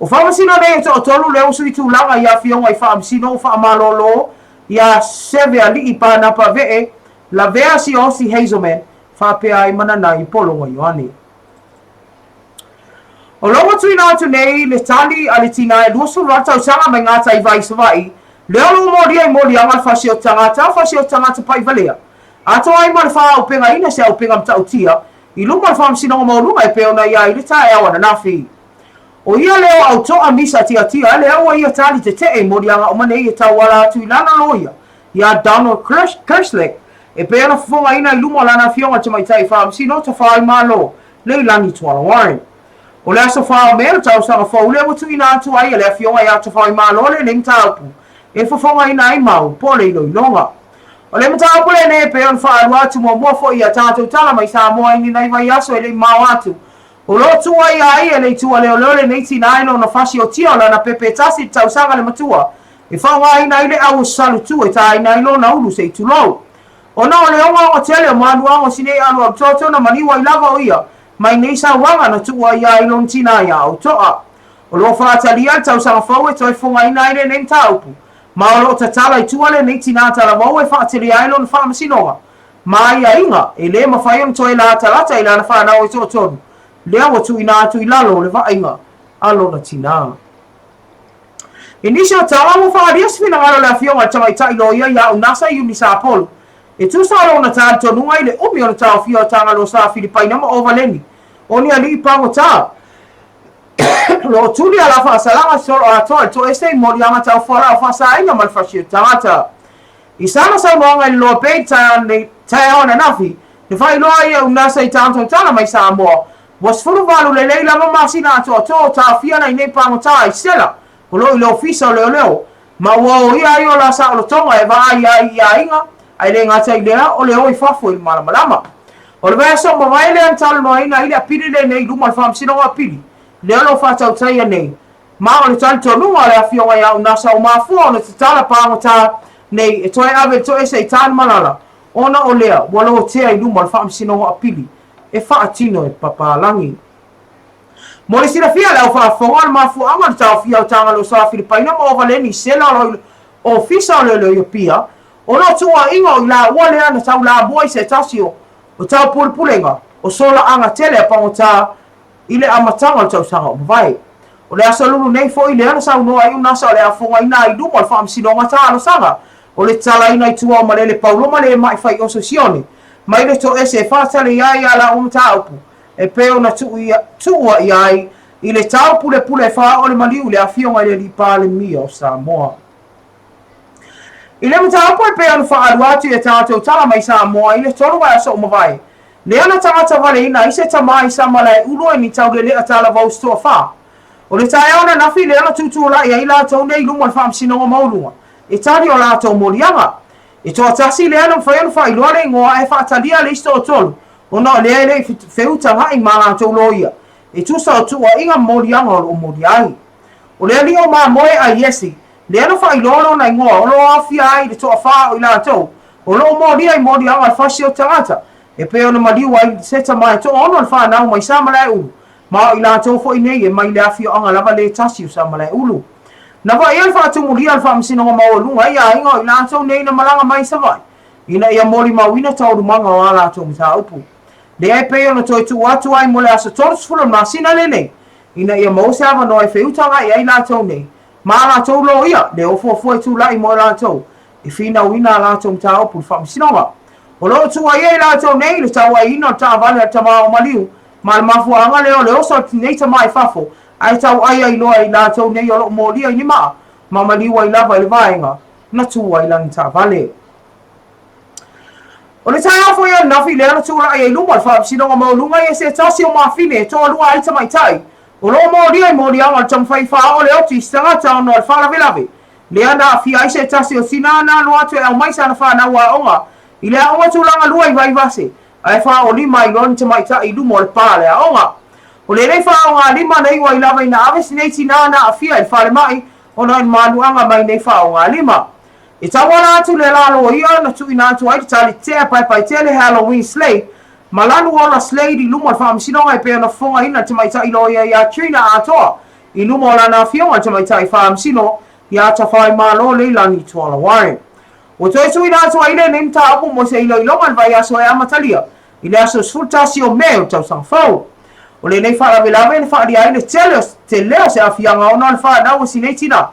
O Faamasino nei e toatolu lea ua sui tulaga i afioga i Faamasino ua faamalolo ia Seveali'i Panapa Ve'e, Lavea Siaosi Hazelman faapea ai ma Nanai Pologa Ioane. O lo o ua tuuina atu nei le tali a le tina e 28 tausaga mai Gataivai i Savaii, lea o lo o molia i moliaga le fasi o tagata, fasi o tagata paivalea, atoa ai ma le faaaupegaina se auupega matautia i luma o le Faamasinoga Maualuga e pei ona i ai le taeao ananafi. O ia lea o Auto'a Misa Tiatia lea ua ia tali tete'e i moliaga uma nei e tauala atu i lana loia iā Donald Kerslake e pei ona fofogaina i luma o lana afioga i le Tamaitai Faamasino Tafaoimalo Leilani Tuala Warren. O le aso 4 o Me o le tausaga fou lea ua tuuina atu ai e le afioga iā Tafaoimalo lenei mataupu e fofogaina ai mau po o le iloiloga. O le mataupu lenei e pei ona faalua atu muamua foi i a tatou tala mai Samoa i ni nai vaiaso e le i mao atu. O lo o tuuaia ai e le itu a leoleo lenei tina i lona fasiotia o lana pepe e tasi i le tausaga le matua e faaaogaina ai le au o Salutu e taina ai lona ulu se i tulou. Ona o le ogaoga tele o maluaga o sinei alualu toto na maliu ai lava o ia mai nei sauaga na tuuaia ai lona tina ia Auto'a. O lo o faatalia le tausaga fou e toe fofogaina ai lenei mataupu, ma o lo o tatala i tua lenei tina talavou e faatelia ai lona faamasinoga ma aiaiga e le mafai ona toe latalata i lana fanau e toatolu lea ua tuuina atu i lalo o le vaaiga a lona tina. I nisi o tala, ua faaalia se finagalo o le Afioga i le Tamaitai Loia ia Unasa Iunisa Apolo e tusa o lona talitonuga i le umi o le taofia o Tagaloa Sa Filipaina ma Ovaleni o ni alii pagota o lo o tuli a la faasalaga solo atoa i le toese i moliaga tau fualaau faasaina ma le fasi o tagata. I sana saunoaga i le Loa Bay i taeao ananafi, na faailoa ai e Unasa i tatou tala mai Samoa, ua 18 lelei lava masina atoatoa o taofia nai nei pagota i sela o lo o i le ofisa o leoleo, ma ua oia ai o la saolotoga e vaai ai i aiga, ae le gata i lea, o le o i fafo i le malamalama. O le vaiaso mavae lea na talanoaina ai le apili lenei i luma o le Faamasinoga Apili, lea o lo o faatautaia nei, ma o le talitonuga o le Afioga ia Unasa ua mafua ona tatala pagota nei e toe ave i le toese i Tanumalala, ona o lea ua lotea i luma o le Faamasinoga Apili e faatino e Papalagi. Mo le silafia e le au faafofoga o le mafuaaga o le taofia o Tagaloa Sa Filipaina ma Ovaleni Sela o lo Ofisa o Leoleo i Apia, ona o tuuaiga o i laua lea na taulamua i se tasi o taupulepulega o solaaga tele a pagota i le amataga o le tausaga ua mavae. O le aso lulu nei foi lea na saunoa ai Unasa o le a fofogaina ai i luma o le Faamasinoga Talosaga o le tatalaina i tua o malele paulo ma le ma'i fai oso sione mai le toese e faatali ai a laua mataupu e pei ona tuuaia ai i le taupulepule faaoo le maliu i le Afioga i le Alii Palemia o Samoa. I le mataupu e pei ona faalua atu i a tatou tala mai Samoa i le 3 vaiaso ua mavae, lea na tagata valeina ai se tama i Samalaeulu e ni taulelea talavou se toafa. O le taeao ananafi lea na tutulai ai latou nei i luma o le Faamasinoga Maualuga e tali o latou moliaga. E toatasi lea na mafai ona faailoa le igoa ae faatalia le isi toatolu ona o lea e le i feutaga'i ma latou loia e tusa o tuuaiga ma moliaga o lo o molia ai. O le alii o Mamoe a Iesi, lea na faailoa lona igoa o lo o aofia ai i le toafa o i latou o lo o molia i moliaga o le fasi o tagata e pei ona maliu ai se tama e toaono le fanau mai Samalaeulu, ma o i latou foi nei e mai le afioaga lava le tasi o Samalaeulu. Na vaaia le faatumulia o le Faamasinoga Maualuga i aiga o i latou nei na malaga mai Savaii ina ia molimauina taualumaga o a latou mataupu. Lea e pei ona toe tuu atu ai mo le aso 30 o le masina lenei ina ia maua se avanoa e feutaga'i ai latou nei ma a latou loia le ofuafua e tula'i mo i latou e finauina a latou mataupu i le Faamasinoga. O lo o tuuaia i latou nei i le tauaiina o le taavale a le tama o Maliu ma le mafuaaga lea o le oso o lenei tama i fafo ae tauai ai loa e i latou nei o lo o molia i ni maa ma maliu ai lava i le vaega na tu ai lana taavale. O le taeao foi ananafi lea na tulai ai i luma o le Faamasinoga Maualuga ia se tasi o mafine e toalua ai tamaitai o lo o molia i moliaga o le taumafai faaoo le oti i se tagata ona o le faalavelave lea na aafia ai se tasi o tina na alu atu e aumai sana fanau aoga i le aoga tulaga lua i Vaivase ae faaolima ai loa ni tamaitai i luma o le pa o le aoga. O lenei faaogalima na iu ai lava ina ave sinei tina na aafia i le falemai ona o le manuaga mai nei faaogalima. E tauala atu le lalo ia na tuuina atu ai le tali tea paepaetele Halloween Slay. Malaluola Slade i luma o le Faamasinoga e pei ona fofogaina le tamaitai loia ia Trina Atoa i luma o lana afioga le tamaitai Faamasino ia Tafaimalo Leilani Tuala Warren. Ua toe tuuina atu ai lenei mataupu mo se iloiloga i le vaiaso e amatalia i le aso 11 o Me o le tausaga fou. O lenei faalavelave na faaalia ai le tele o tele o se aafiaga ona o le fanau a si nei tina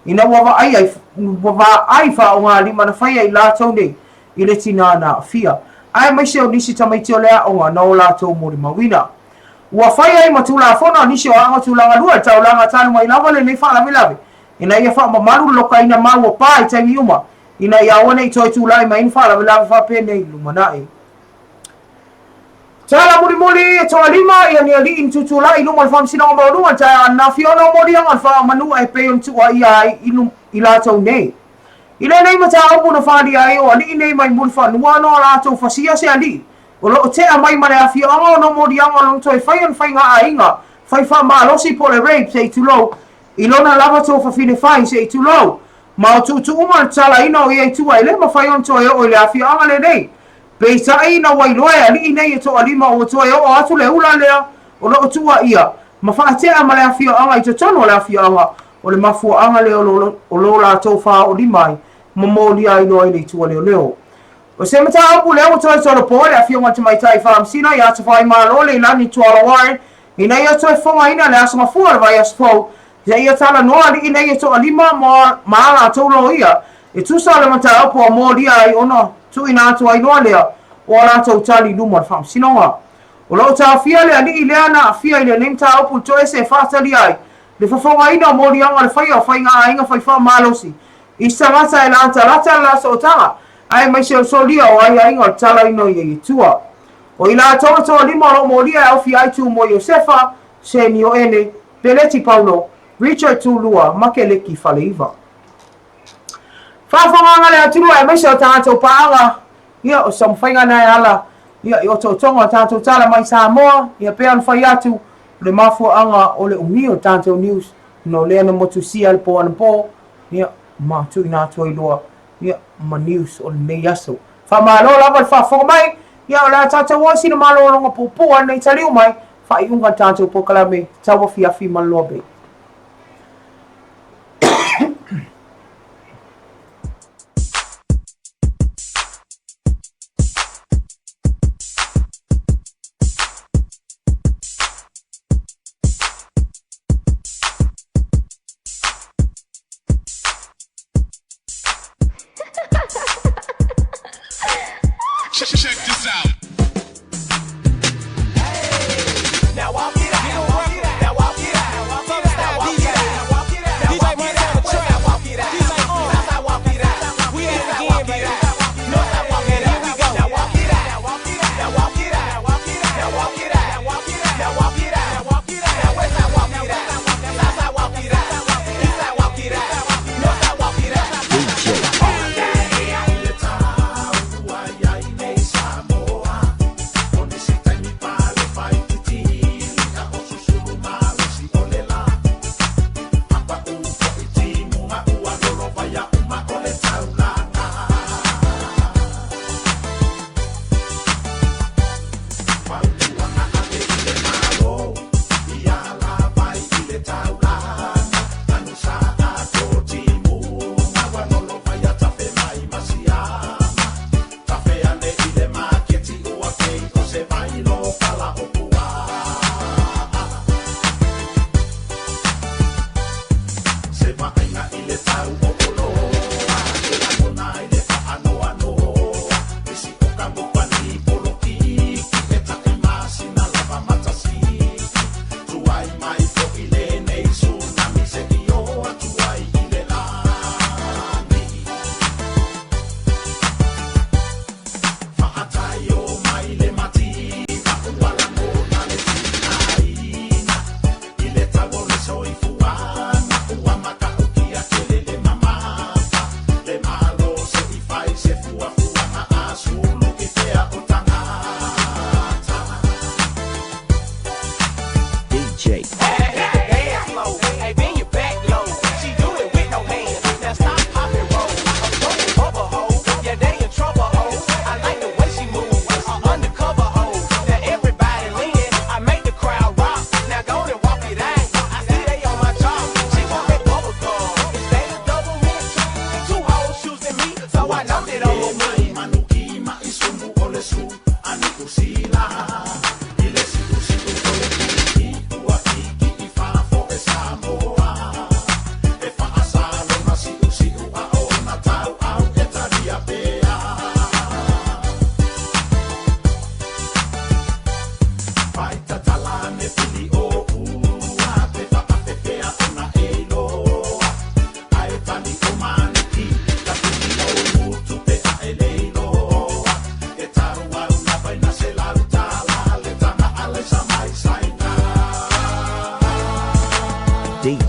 ina ua vaaia ua vaai faaaogalima na faia i latou nei i le tina na aafia, aemaise o nisi tamaiti o le aoga na o latou molimauina. Ua fai ai ma Tulafono a nisi o aoga tulaga lua i le taulaga talu mai lava lenei faalavelave ina ia faamamalu le lokaina mau o pa i taimi uma ina ia aua ne i toe tulai mai ni faalavelave faapenei i le lumanai. Tala mulimuli e toalima ia ni alii na tutulai i luma o le Faamasinoga Maualuga i le taeao ananafi ona o moliaga o le faamanua e pei ona tuuaia ai i latou nei. I lenei mataupu na faaalia ai o alii nei mai Mulifanua ona o latou fasia se alii o lo o tea mai ma le afioaga ona o moliaga o lona toe faia o ni faiga-aiga fai faamalosi po o le rape se i tulou i lona lava tuafafine fai se i tulou ma o tuutuuga o le tatalaina o ia i tua e le mafai ona toe oo i le afioaga lenei. Peitai ina ua iloa e alii nei e toalima ua toe oo atu le ula lea o lo o tuuaia ma faatea ma le afioaga i totonu o le afioaga, o le mafuaaga lea o lo latou faaoolima ai ma molia ai loa i le itu a leoleo. O se mataupu lea ua toe tolopo le Afioga i le Tamaitai Faamasino ia Tafaimalo Leilani Tuala Warren ina ia toe fofogaina le Aso Gafua o le vaiaso fou seia talanoa alii nei e toalima ma a latou loia e tusa o le mataupu a molia ai ona tuuina atu ai loa lea o a latou tali i luma o le Faamasinoga. O lo o taofia le alii lea na aafia i lenei mataupu i le toese e faatalia ai le fofogaina o moliaga o le faia o faiga-aiga fai faamalosi i se tagata e latalata le la sootaga aemaise o le solia o aiaiga o le talaina o ia i tua. O i latou e toalima o lo o molia e aofia ai Tumua Iosefa, Seni Ioene, Peleti Paulo, Richard Tulua ma Keleki Faleiva. Faafofogaaga le atunuu aemaise o tatou paaga, ia o se taumafaiga na e ala ia i otootoga o tatou tala mai Samoa, ia pei ona fai atu o le mafuaaga o le umi o tatou news ona o lea na motusia le po anapo, ia ma tuuina atu ai loa ia ma news o lenei aso. Faamalo lava le faafofoga mai, ia o le a tatou o i sina malologa puupuu a lenei taliu mai, faaiuga le tatou polokalame tauafiafi ma le loa bei. Check this out. Now walk it out. Now walk it out. Now walk it out. Now walk it out. Now walk it out. Now walk it out. We at it again, baby. Now walk it out. Here we go. Now walk it out. Now walk it out. Now walk it out. Now walk it out. Now west side walk it out. South side walk it out. East side walk it out. North side walk it out.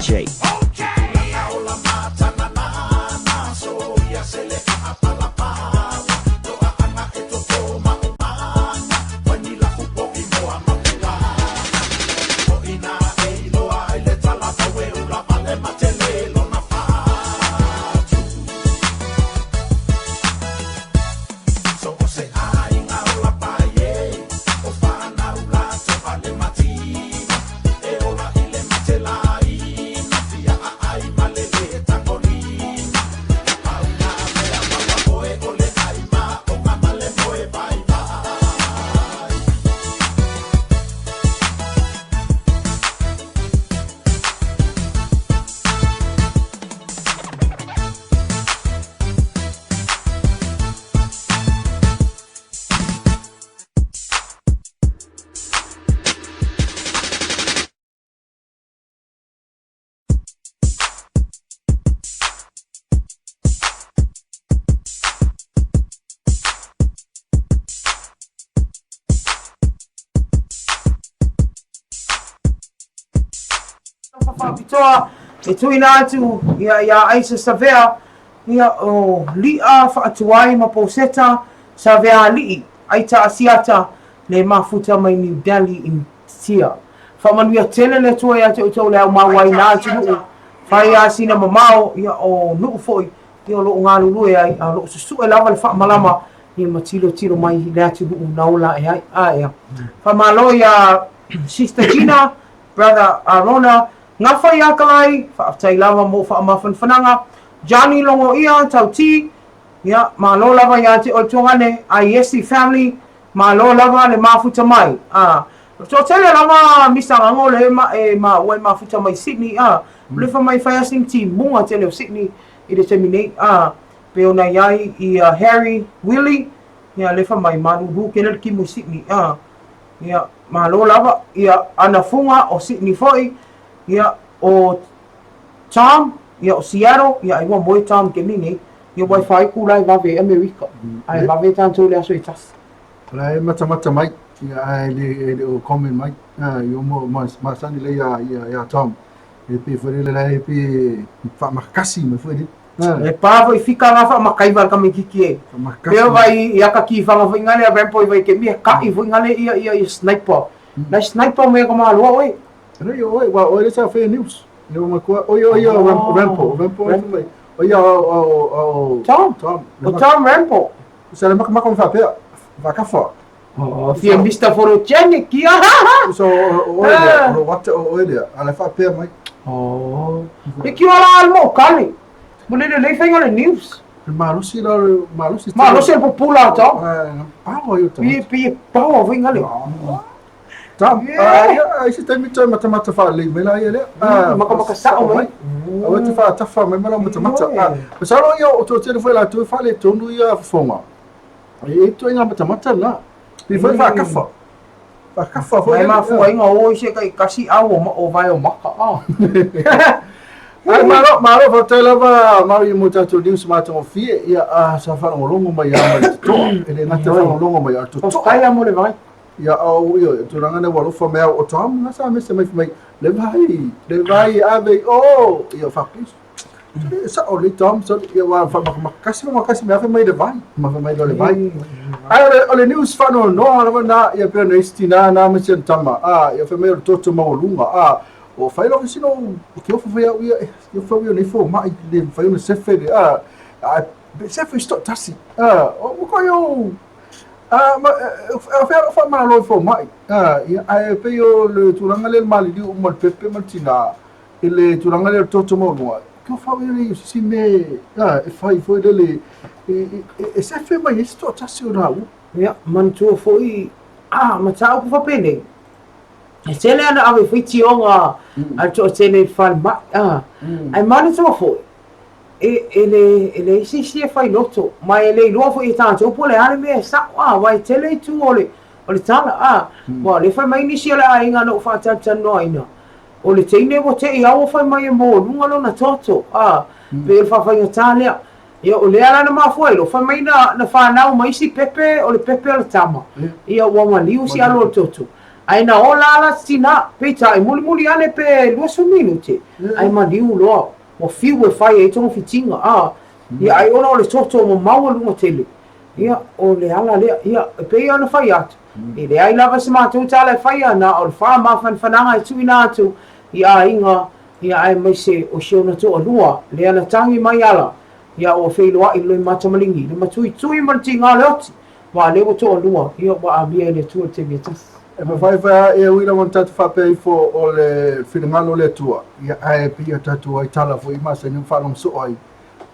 shape. Faapitoa e tuuina atu ia iā Aisa Savea, ia o Li'a Faatuai ma Poseta Savea Ali'i, Aita Asiata le mafuta mai New Delhi, Initia. Faamanuia tele le Atua ia te outou le au mauaina atunuu, fai asina mamao, ia o nuu foi, ia o lo o galulue ai, a o lo o susue lava le faamalama, ia ma tilotilo mai i le atunuu na ola ae ai. A ea. Faamalo iā Sister Gina, Brother Arona, Gafa iā Kalai, faafetai lava mo faamafanafanaga, Johnny Logoia, Tauti, ia, malo lava ia te oe Tuagane, Aiesi family, malo lava le mafuta mai. A, toatele lava Mister Gago le ma e maua e mafuta mai Sydney, a, o le fa mai fai asi ni timuga tele o Sydney i le taimi nei, a, pei ona i ai ia Harry Willie, ia le fa mai malulu tele le timu i Sydney, a, ia, malo lava, ia, ana fuga o Sydney foi, ia, o Tom, ia o Seattle, ia ai ua moe Tom i taimi nei, ia ua e fai ku la e vave ai Amerika, ae vave tatou i le aso e tasi. O la e matamata mai, ia ae le e le o comment mai, ia o masani lea ia ia ia Tom. E pei foi lele la e pei faamakakasi mai foi lele. E pa foi fika nga faamakaiva le tamaititi e. Pei o vai i aka kifaga foi ngale a Rambo i vai ke mea ka'i foi ngale ia ia ia sniper. Na sniper mai ka maloa oe. Nei oe, wa oe le sa fair news. Ne o makua, oi oi o Rambo, Rambo e mai. Oi o o o Tom. Tom. O Tom Rambo. Sa le maka maka faapea, faakafa. Oh, fia Mr. Photogenic ia. So o oe lea, o wata o oe lea, ala faapea mai. Oh. E ki wala al mo kale. Mo le le faiga le news. Malosi la malosi. Malosi le pupula Tom. Power yo Tom. Pie pie power foi ngale. Tom, ai se taimi toe matamata faalelei mai la ia lea. Makamaka sao mai. Aua te faatafa mai ma lau matamata. Masalo ia o toatele foi latou e faaletonu ia fofoga. E i ai ituaiga matamata na. Pei foi faakafa. Faakafa foi. Mai mafuaiga o i se taitasi au o vae o maka. Ai malo, malo faafetai lava Mari mo tatou news matagofie. Ia sa faalogologo mai lava ma le totoa. E le gata faalogologo mai a o le totoa. Faafetai lava mo le vai. Ia au ia tulaga na ua alofa mai au o Tom na sa mese mai mai le vai le vai ave i o ia faapea sao le Tom so ia ua faamakasi ma makasi me afe mai le vai ma fai mai le vai ai o le o le news faanoanoa lava na ia pei ona isi tina na ma si ana tama a ia fai mai o le toto maualuga a o fai loa sino o ke ofa fai au ia ia fai au nei fomai le mafai ona sefe le a a sefe i se toatasi a o ko ia A, ma, e, fea lou faamalo i fomai. A, ia, ae pei o le tulaga lea i le maliliu uma o le pepe ma le tinā, i le tulaga lea o le toto maualuga, ke o fau ia le se mea a, e fai foi lele, e, e, e, e sefe mai ai se toatasi o laua. Ia, manatua foi, a, mataupu faapenei, e tele ana ave foi tioga a le toatele i le falemai, a, ae manatua foi, E, e le, e leai se isi e fai loto, ma e le iloa foi e tatou po o le a le mea e sa'o, a, aua e tele itu o le, o le tala, a. Aua o lea fai mai nisi o le aiga na ou faatalatalanoaina, o le teine ua te'i lava ua fai mai e maualuga lona toto, a, pei o le faafaigata lea. Ia, o lea la na mafua ai loa, fai mai na, na fanau ma isi pepe, o le pepe o le tama, ia ua maliu si alo o le toto. Ae na ola lava la si tinā, peitai, mulimuli ane pe 20 minute, ae maliu loa, ua fiu e fai ai togafitiga, a, ia, ai ona o le toto ua maualuga tele, ia, o le ala lea, ia, e pei ona fai atu, e leai lava se matou tala e faia, na o le faamafanafanaga e tuuina atu i aiga, ia, aemaise o si ona toalua, lea na tagi mai ala, ia, ua feiloai le Loimatamaligi, le matuitui ma le tiga o le oti, Aua o lea ua toalua, ia ua amia e le Atua i le taimi e tasi. E mafai foi lava e ui lava ona tatou faapea ifo o le finagalo o le Atua, ia ae pei o tatou aitala foi e masani ona faalogo soo ai,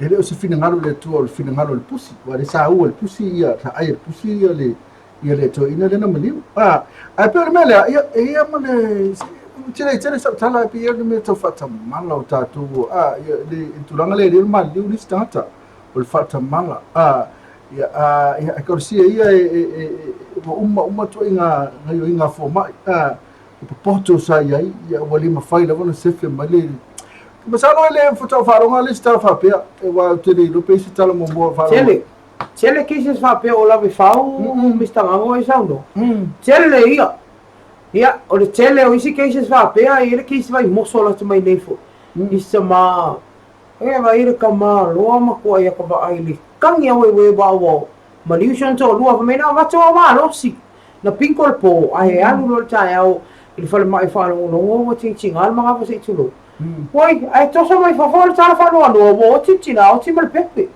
e le o se finagalo o le Atua o le finagalo o le pusi, aua o lea sa ua e le pusi ia, sa ai e le pusi ia le ia le toeaina lea na maliu. A, ae pei o le mea lea, ia, e ia ma le, tele tele sau tala, ae pei o le mea tau faatamala o tatou, a, ia, le tulaga lea e le o le maliliu nisi tagata, o le faatamala, a, Ia, a, ia, e kausia ia e, e, e, e, ua uma uma ituaiga gaoioiga a fomai, a, o popoto sa i ai, ia, ua le mafai lava ona sefe mai le... Masalo e le faatoa faalogo le isi tala faapea, e aua ou te le iloa pe i ai se tala muamua o faalogo. Tele, tele cases faapea o lave fau, Mister Gago e saunoa. Tele ia. Ia, o le tele o isi cases faapea, e i ai le case Vaimoso lata mai nei foi. I se ma, E vaai le tama loa matua ia ka vaai le tagi a ueue wa ua maliu si ona toalua fai mai na avatu au malosi na pinko le po ae alu loa le taeao i le falemai faalogologo ua tigatiga le manava se i tulou oi ae toso mai fafo le tala faanoanoa ua oti le tina oti ma le pepe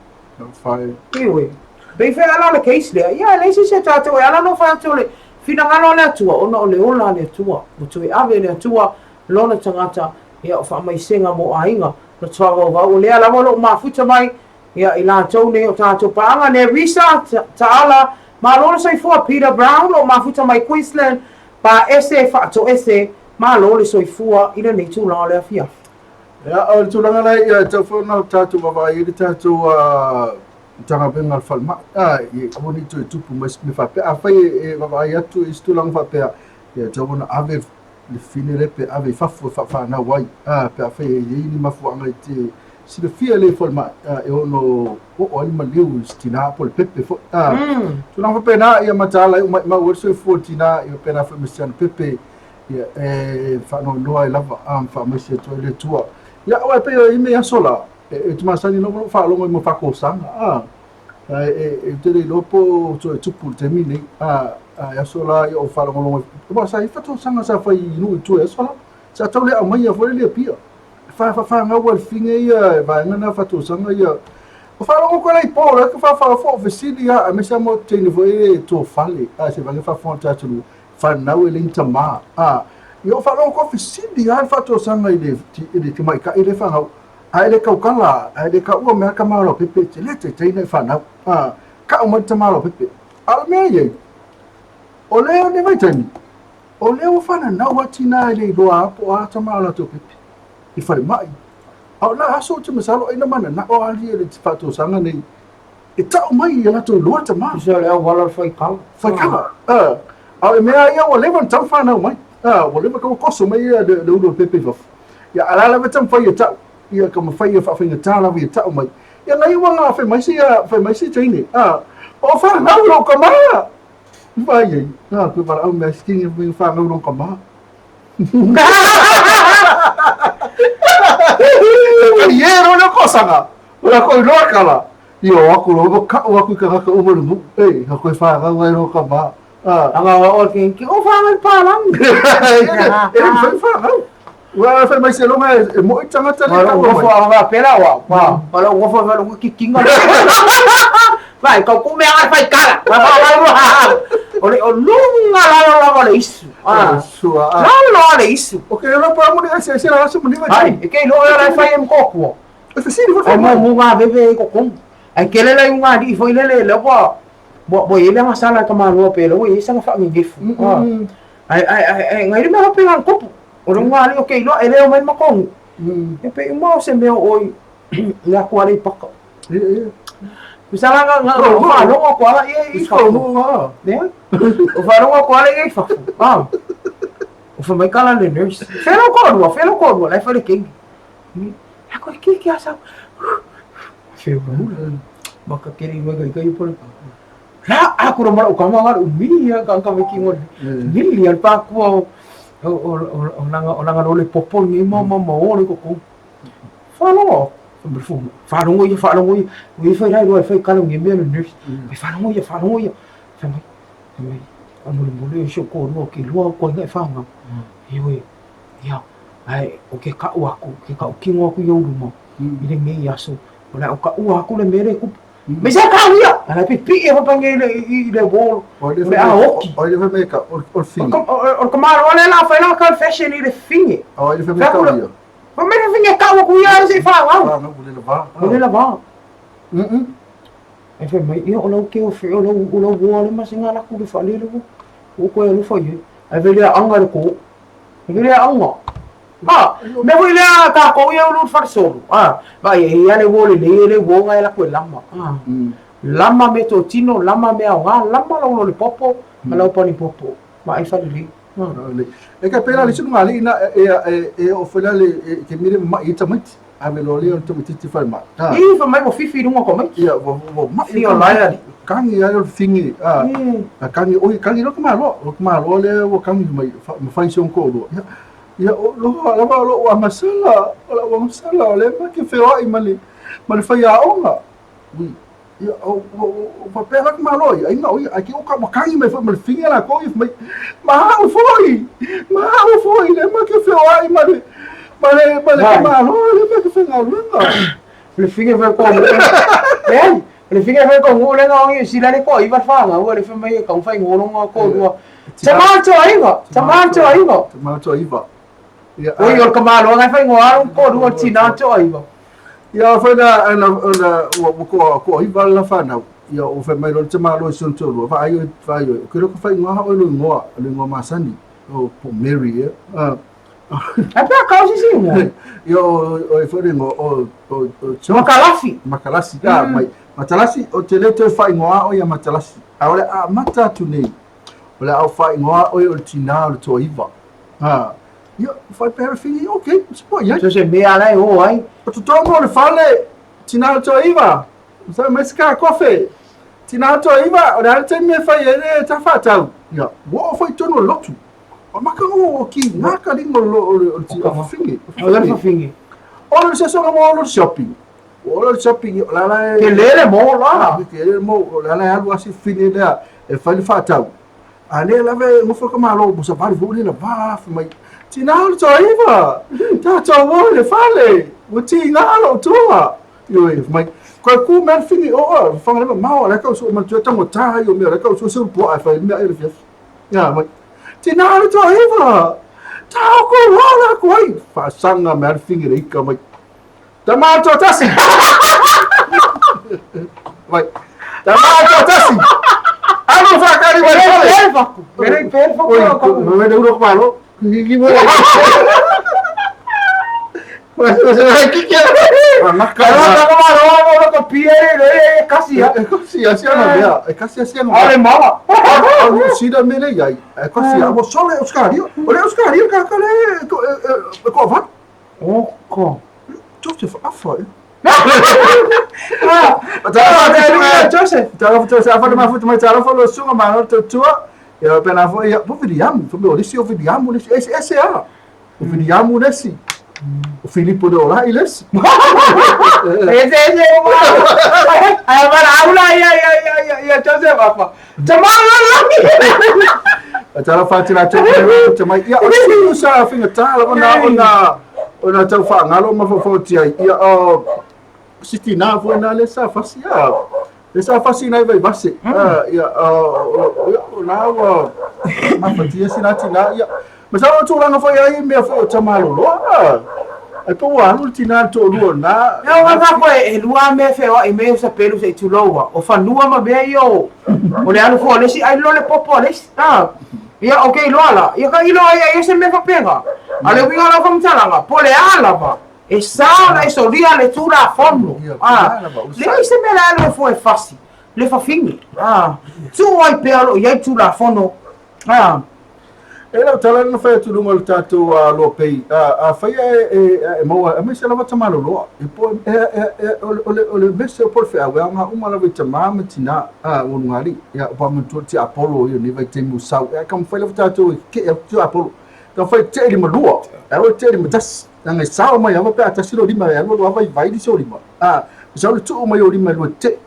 ioe pei foi ala o le case lea ia e leai se isi a tatou e ala ona fai atu o le finagalo a le Atua ona o le ola a le Atua ua toe ave e le Atua lona tagata ia o faamaisega mo aiga loto faavauvau o lea lava o lo o mafuta mai ia i latou nei o tatou paaga Nerissa Taala malo le soifua Peter Brown o lo o mafuta mai Queensland pa ese faatoese malo le soifua i lenei tulaga o le afiafi. Ia, o le tulaga la ia e tatau foi ona tatou vaavaai i le tatou Matagaluega a le Falemai, a, ia aua ne i toe tupu mai se mea faapea. Afai e vaavaai atu i se tulaga faapea, ia e tatau ona ave le fine lea pe ave i fafo e faafanau ai, a, pe afai e i ai ni mafuaaga e te silafia e le falemai, a, e ono oo ai le maliu i se tina po o le pepe foi, a. Tulaga faapena, ia mataala ai ua maimau ai le soifua o le tina, ia faapena foi ma si ana pepe, ia, e faanoanoa ai lava, a, ma faamaise atu ai le Atua. Ia, aua e pei o i mea aso la, e te masani lava lou faalogo i mau faatosaga, a. Ae e, ou te le iloa po o toe tupu i le taimi nei. A, a e aso la ia ou faalogologo aua sa i ai faatosaga sa fai i nuu i tua i aso la. Sa tau le aumaia foi le Apia. E fa fafanau ai le fine ia e vaega na faatosaga ia. O faalogo koe la i po la ke faafaafo o fesili a aemaise a mo teine foi e tofale a se vaega faafofoga le tatou nuu fanau e le ni tama a ia o faalogo koe fesili a le faatosaga i le i le tamaitai le fanau A e le taukala, a e le taua mea tama o Leaupepe, e te le taitai na e fanau. A, kau mai le tama o Leaupepe. A o le mea e i ai, o lea o vaitaimi, o lea ua fananau a tina e le iloa a po o a tama o latou pepe i falemai. A o la aso ou te masalo ai na mananao alii e le faatosaga nei e tau mai ia latou iloa tama. Tusa o le auala o le faikala. Faikala. A, a o le mea ia ua leva ona tau fanau mai. A, ua leva tau koso mai ia le ulu o le pepe i fafo. Ia, a la lava taumafai e tau, ia taumafai ia faafaigata lava ia tau mai. Ia nai ua nga fai mai se ia, fai mai se teine, a, o fanau lou tama! Vai ai, a, koe valaau mea se teine fai mai fanau lou tama. Kali e lo leo kosaga, o la koe iloa kala. Ia o aku lo, kau aku i kangaka uma le nuu, e, ha koe fanau ai lou tama. Anga o ke ke o whangai pālangi. E le mawhai whanau. Ua whai mai se longa e mo i tangata le taua mai. Wala ua pera wa. Wa. Wala ua wha wala ua kikinga. Vai, kau ku mea ngai whai kala. Wa wa wa wa. O le o lunga lalo lava le isu. Ah. Sua. Lalo le isu. O ke lo pa mo ni se se la aso mo ni vai. Ai, e ke lo era whai em kokua. E fesili foi whai mai. O mo ngā veve e kokomu. Ai kele lai unga di foi lele le wa Ua ua i ai le agasala e ka Malo pe le ua i ai sana faagegefu. Ae ae ae ae ngai le mea hope na tupu. O le uga alii o ke iloa e le o mai ma kohu. E pe uma o se mea o oi le aku alei paka. Misala nga nga o faalogo ko ala ia i fafo. Ne? O faalogo ko ala ia i fafo. Ah. O fa mai kala le nurse. Felo ko lua, felo ko lua, lai fa le kengi. Ako ki ki asa. Felo hula. Maka keri mai kai kai pole. La aku ro mala ukama ngal umi ya ka ka meki ngol. Mili al pa ku o o o o langa o langa lole popo ni mo mo mo le ko ko. Fa lo. Fa lo ia fa lo ia. Ui fai lai lo fai kala ngi me le nurse. Fa lo ia fa lo ia. Fa mai. Fa mai. A mo le mo le sho ko no ki lo ko ngai fa nga. Ioe. Ia. Ai o ke ka u aku, ke ka u kingo aku i ou luma. I le ngei aso. O le o ka ua aku le mere ku. Me se ka ia. Ala pi pi e papange le i le wall. O le a oki. O le fai ka o le finge. O le kamaro o le la fai la ka fashion i le finge. O le fai ka ia. Fa me finge ka o ku ia se fa ngau. Fa ngau le va. O le la va. E fai mai ia o lau ke o fe o lau o lau wa le masinga la ku le fa le le. O ko e lu fa ye. Ai vele anga le ko. Vele anga. Ah, me foi lea tākou ia ulu wharesolu. Ah, ba e ia le wo le le le wo ngai la koe lama. Ah. Lama me tō tino, lama me au ngā, lama lau lo le popo, ma lau pani popo. Ma ai whare le. E ka pela le sunu ngali ina e e e o fela le ke mire ma i tamaiti. A me lo le o tamaiti ti whai ma. I fa mai mo fifi runga ko mai. Ia wo wo ma i o lai ali. Kangi ai o fingi a a kangi oi kangi lo ka malo, lo ka malo le wo kangi mai ma fai son ko lo. Ia ia o lo la va lo wa masala, o la wa masala o le ma ke feoai ma le ma le fai aoga. Ui ia o o papela ka malo ia inga o ia ai ke o ka kangi mai foi ma le fingi la ko i mai ma au foi. Ma au foi le ma ke feoai ma le ma le ma le ka malo le ma ke whengaluenga. Le fingi foi ko. Eh, le fingi foi ko ngule nga ngi sila le ko i va fa nga le fa mai ka fai ngolo nga ko dua. Tamato aiva, tamato aiva. Tamato aiva. Ia. Oi o ka malo ngai fai ngoa ko dua tinato aiva. Ia foi na na na o ko ko iva la whanau. Ia o fai mai lo te malo i son tolu. Fa ai fa ai. Ke lo fai ngoa o lo ngoa, lo ngoa masani. O po Mary ia. A pea kau sisi ngoa. Ia o o foi ngo o o Makalasi. Makalasi ka mai. Matalasi o te le te fai ngoa o ia matalasi. A ole a mata tu nei. O le au fai ngoa o o tina o to iva. Ha. Ia fai pera fingi okay. Spo ia. So se mea lai o ai. O to tomo le fale tina o to iva. Sa mai ska kofe. Tina o to iva o le te me fai e ta fatau. Ia wo foi tono lotu. O maka o ki ngaka lingo lo o ti o fingi. O le fingi. O le se songa mo lo shopping. O lo shopping la la. Ke lele mo la. Ke lele mo la la alu asi fini lea e fai le fatau. A le la ve mo fo ka malo mo sa vale vo le la va mai. Tina o to iva. Ta to wo le fale. Wo ti ngā lo toa. Io e mai. Ko ku man fingi o o fa le ma o le ka so ma tu tango ta yo me le ka so so po a fa me e le fief. Ya mai. Tina o to iva. Ta ko wala ko ai. Fa sanga man fingi le ka mai. Tamato tasi. Mai. Tamato tasi. Alo fa kari mai. Mere perfo. Oi, me uro malo. Ki mo. Casi así ana mea, casi así ana. Ale mama. Sida mele iai. Casi a mo sole Oscario. Ole Oscario ka ka le ko va. O ko. Joseph afa. Joseph. Joseph afa ma futu mai taro fo lo sunga ma no tua. Ia pena fo ia po William, fo me olisi o William olisi ese ese a. O William olisi. O Filipe de Ola iles. Ese ese o. Ai mara aula ia ia ia ia Joseph afa. Tamara la. Tala fatina te mai ia o siu sa finga tala ona ona ona tau whaangalo ma fofo ai ia o siti nā fo na le sa fasi a. Le sa fasi nai vai base. Ia o na wa ma fatia sina tina ia. Ma sa o tūranga fo ia i mea fo o tamalo loa. Ai po wa alu tina tō lua na. Ia wa fa ko e lua me fe o i me sa pelu se tuloa. O fanua ma mea io. O le alu fo le si ai lo le popo le. Ah. Ia okay loa la. Ia ka ilo ia ia se me fa penga. A le winga la fa po le ala va. E sa la e solia le tula fono. Ah. Le se me la le fo e fasi. Le fa fingi. Ah. Tu ai pe alo ia tula fono. Ah. E lau tala na fai atu luga o le tatou Loa Pay, afai e maua, aemaise lava tamaloloa, e po o le mese po o le feau e aoga uma lava i tama ma tina ua lugalii. Ia, ua manatua le tiapolo ia lenei vaitaimi ua sau, ae taumafai lava tatou e tetee atu tiapolo. Taumafai e tetee limalua, ae aua le tetee limatasi, leaga e sao mai lava pe a tasi lou lima e alu alu lava vaivai le isi ou lima. E sau le tuu mai ou lima e lua tetee.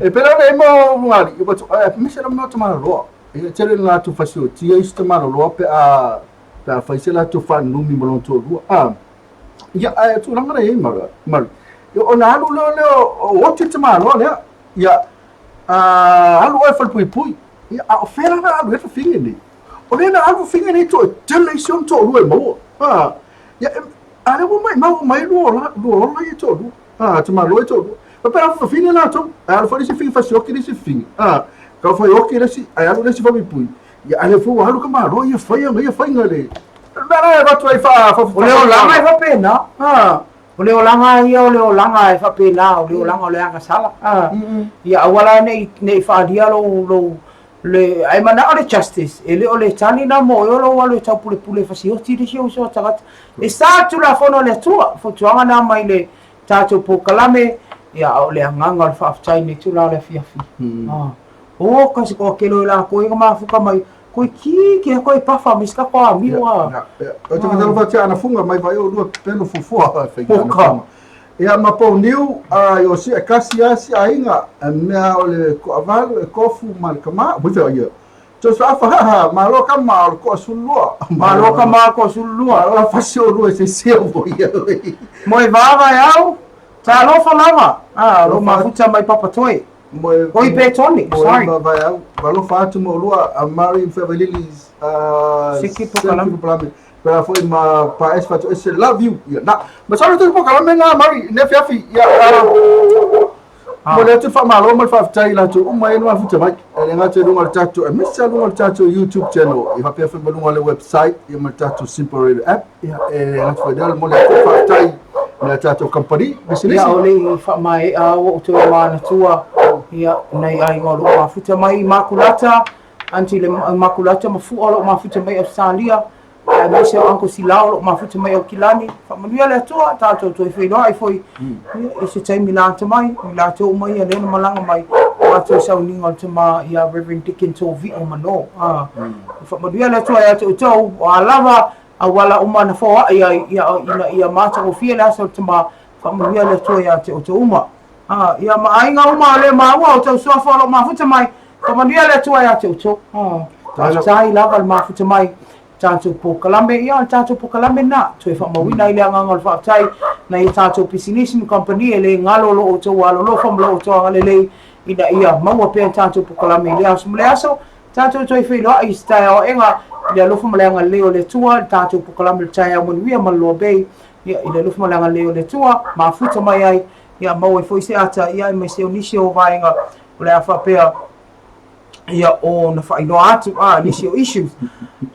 E pei la ona i ai ma lugalii, aemaise lava tamaloloa. E tele ina latou fasiotia isi tamaloloa pe a pe a fai se latou faanumi ma lona toalua. A, ia, ae tulaga na i ai Mary, Mary. Ona alu lea lea o oti le tamaloa lea. Ia, a, alu oe falepuipui. Ia, a o fea la na alu ai fafine nei? O lea na alu fafine nei toatele isi ona toalua e maua. A, ia, a lea ua maimau mai lua ola, lua ola ia toalua. Ah, te malo e toalua. Faapea la fafine latou. Ae alu foi le isi fafine fasioki le isi fafine. Ah, kau fai oki le isi, ae alu le isi faapuipui. Ia, a lea foi ua alu ka malo ia fai ana ia faiga le. O le mea la e avatu ai faa faa O le olaga e faapena. Ah. O le olaga ia o le olaga e faapena, o le olaga o le agasala. Ah. Ia aua la ne i ne i faaalia lou lou le ae manao le justice e le o le tali na mo oe o lou alu e taupulepule e fasioti le isi ou uso a tagata. E sa le Tulafono a le Atua, fautuaga na mai le tatou polokalame, ia a o le agaga o le faafetai i lenei itula o le afiafi. Ah. O ka se toatele o i latou e na mafuta mai, koe ki ke koe pafa me se ka koa amio a. O te whakatalo whatia ana funga mai vai o lua pelo fuafua e whai ana funga. Ia ma pau niu a i o si e kasi a si aiga e mea o le koavalu e kofu ma le kama, ui whea ia. Joseph Afa, ha ha, malo ka ma o le koa sululua. Malo ka ma koa sululua. Malo a fasi o lua se se o ia oi. Mo e vava e au, talofa lava. Ah, lo mafuta mai Papatoe. Mo e Oi Petone, sorry. Mo e vava e au, alofa atu mo lua a Mary Mfevalili's Siki Pokalame. Siki Pokalame. Pera foi ma pa es fatu ese love you. Ia na. Masalo tu Pokalame na Mary ne fiafi. Ia Mo le atu whamalo ma le whaafetai i latou uma e no mafuta mai. E le ngata i lunga o le tatou, aemaise lava luga o le tatou YouTube channel, i faapea foi ma luga o le website, ia ma le tatou Simple Radio app. Ia, e gata foi lea le momoli atu o le faafetai i le tatou kamupani pisinisi. Ia, o le i faamaea ua ou toe manatua, ia, nai aiga o lo o mafuta mai i Makulata, Aunty le Makulata ma Fua o lo o mafuta mai i Ausetalia, aemaise o Uncle Silao o lo o mafuta mai Aukilani. Faamanuia le Atua, tatou toe feiloai foi i se taimi la ata mai, i latou uma ia lea na malaga mai, o latou sauniga o le tama ia Reverend Dickens Tovi'o Manō. Faamanuia le Atua ia te outou, o a lava auala uma na foai ai ia, ina ia matagofie le aso o le tama, faamanuia le Atua ia te outou uma. Ia ma aiga uma o lea maua o tau suafa o lo o mafuta mai, Faamanuia le Atua ia te outou. Faafetai lava le mafuta mai tatou polokalame. Ia, o le tatou polokalame lena, toe faamauina ai le agaga o le faafetai nai a tatou pisinisi ma kamupani e le galo lo outou alolofa ma lo outou agalelei ina ia maua pea le tatou polokalame i lea aso ma lea aso. Tatou toe feiloai i se taeao aega i le alofa ma le agalelei o le Atua, le tatou polokalame o le taeao manuia ma le Loa Bay. Ia, i le alofa ma le agalelei o le Atua, mafuta mai ai, ia maua ai foi se ata, ia aemaise o nisi o vaega o le a faapea ia ona faailoa atu a nisi o issues.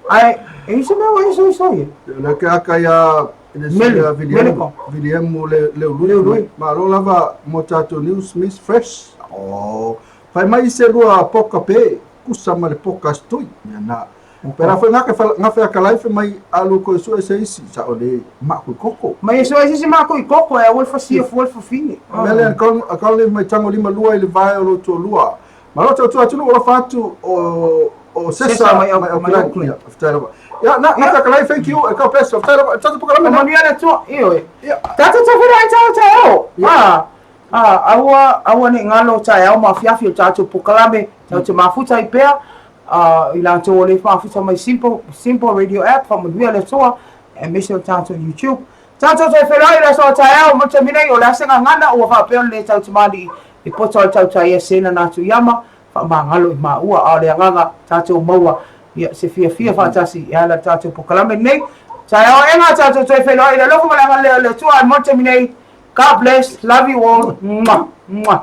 Ae e i se mea ua e soisoi e? Le ke aka ia le Mele, ia Viliamu, Meleko. Viliamu le le ului. Le ului. Malo lava mo tatou news Miss Fresh. Oh, fai mai se lua poka pe kusa ma le poka stui. Ia na. Pera foi ngake ngafe akalai fe mai alu ko sue se isi sa o le ma ku koko. Mai e sue se ma ku koko e aua le fasia fua le fafine. Mele an kon akon le mai tango lima lua i le vae o lo to lua. Malo te atu atu o fa atu o o sesa mai mai mai Auckland. Ia, faafetai lava. Ia, na na akalai thank you. E ka bless. Faafetai lava. Tatou pokalame. Manuia le Atua. Ioe. Tatou tawhira ai tau taeao. Ah, ah, aua aua ne i ngalo taeao ma afiafi o tatou pokalame, tatou te mafuta ai pea. A i latou o le mafuta mai Simple, Simple Radio App, faamanuia le Atua, aemaise o le tatou YouTube. Tatou toe feiloai i le aso a taeao mo le taimi nei, o le a se gagana ua faapea ona le tau tamalii i poto a le tautai ia sena na atu iama, faamagalo i maua, a o le agaga tatou maua ia se fiafia faatasi e ala i le tatou pokalame lenei. Taeao aega, tatou toe feiloai i le alofa ma le agalelei o le Atua mo le taimi nei. God bless, love you all. Mwah, mwah.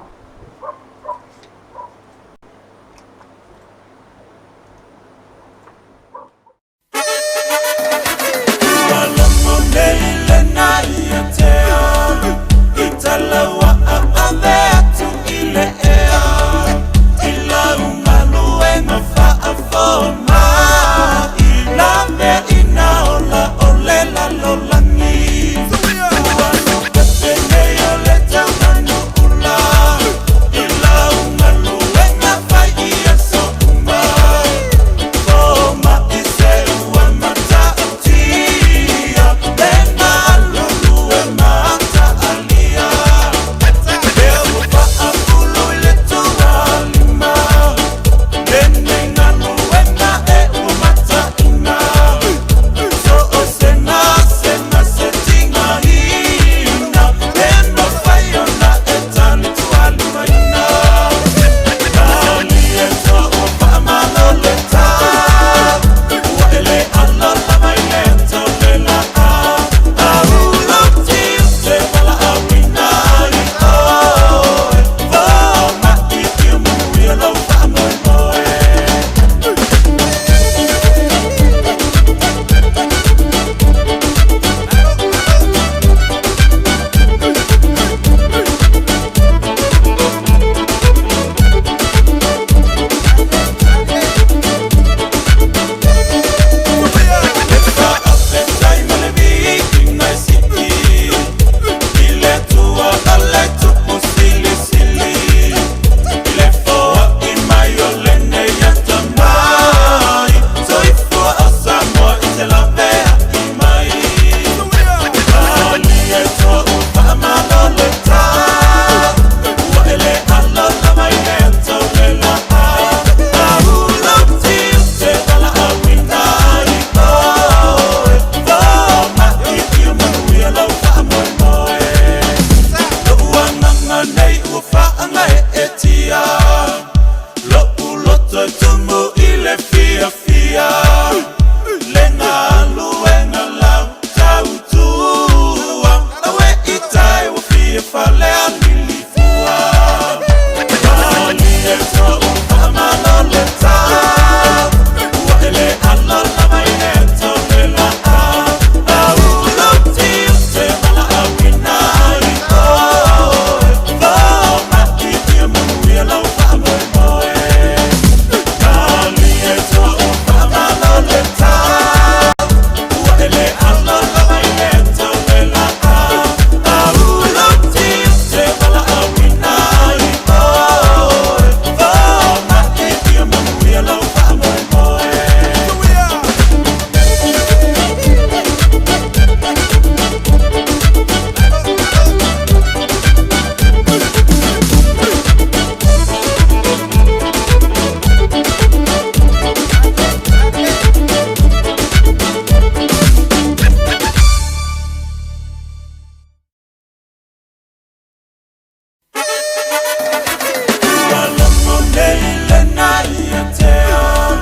Faanga e etia Lo uloto e tumu i le fia fia Le ngaluenga lau tautua Awe i tai ua fia falea lilifua Malie to'u faamalo le tā Ua e le alo lava i le tole la'a Aulo tiute valaauina ai oe Foma'i ia manuia lau faamoemoe Malie to'u faamalo le tā Ua e le alo lava i le tole la'a Aulo tiute valaauina ai oe Foma'i ia manuia lau faamoemoe. Ua logo nei lena ia te au.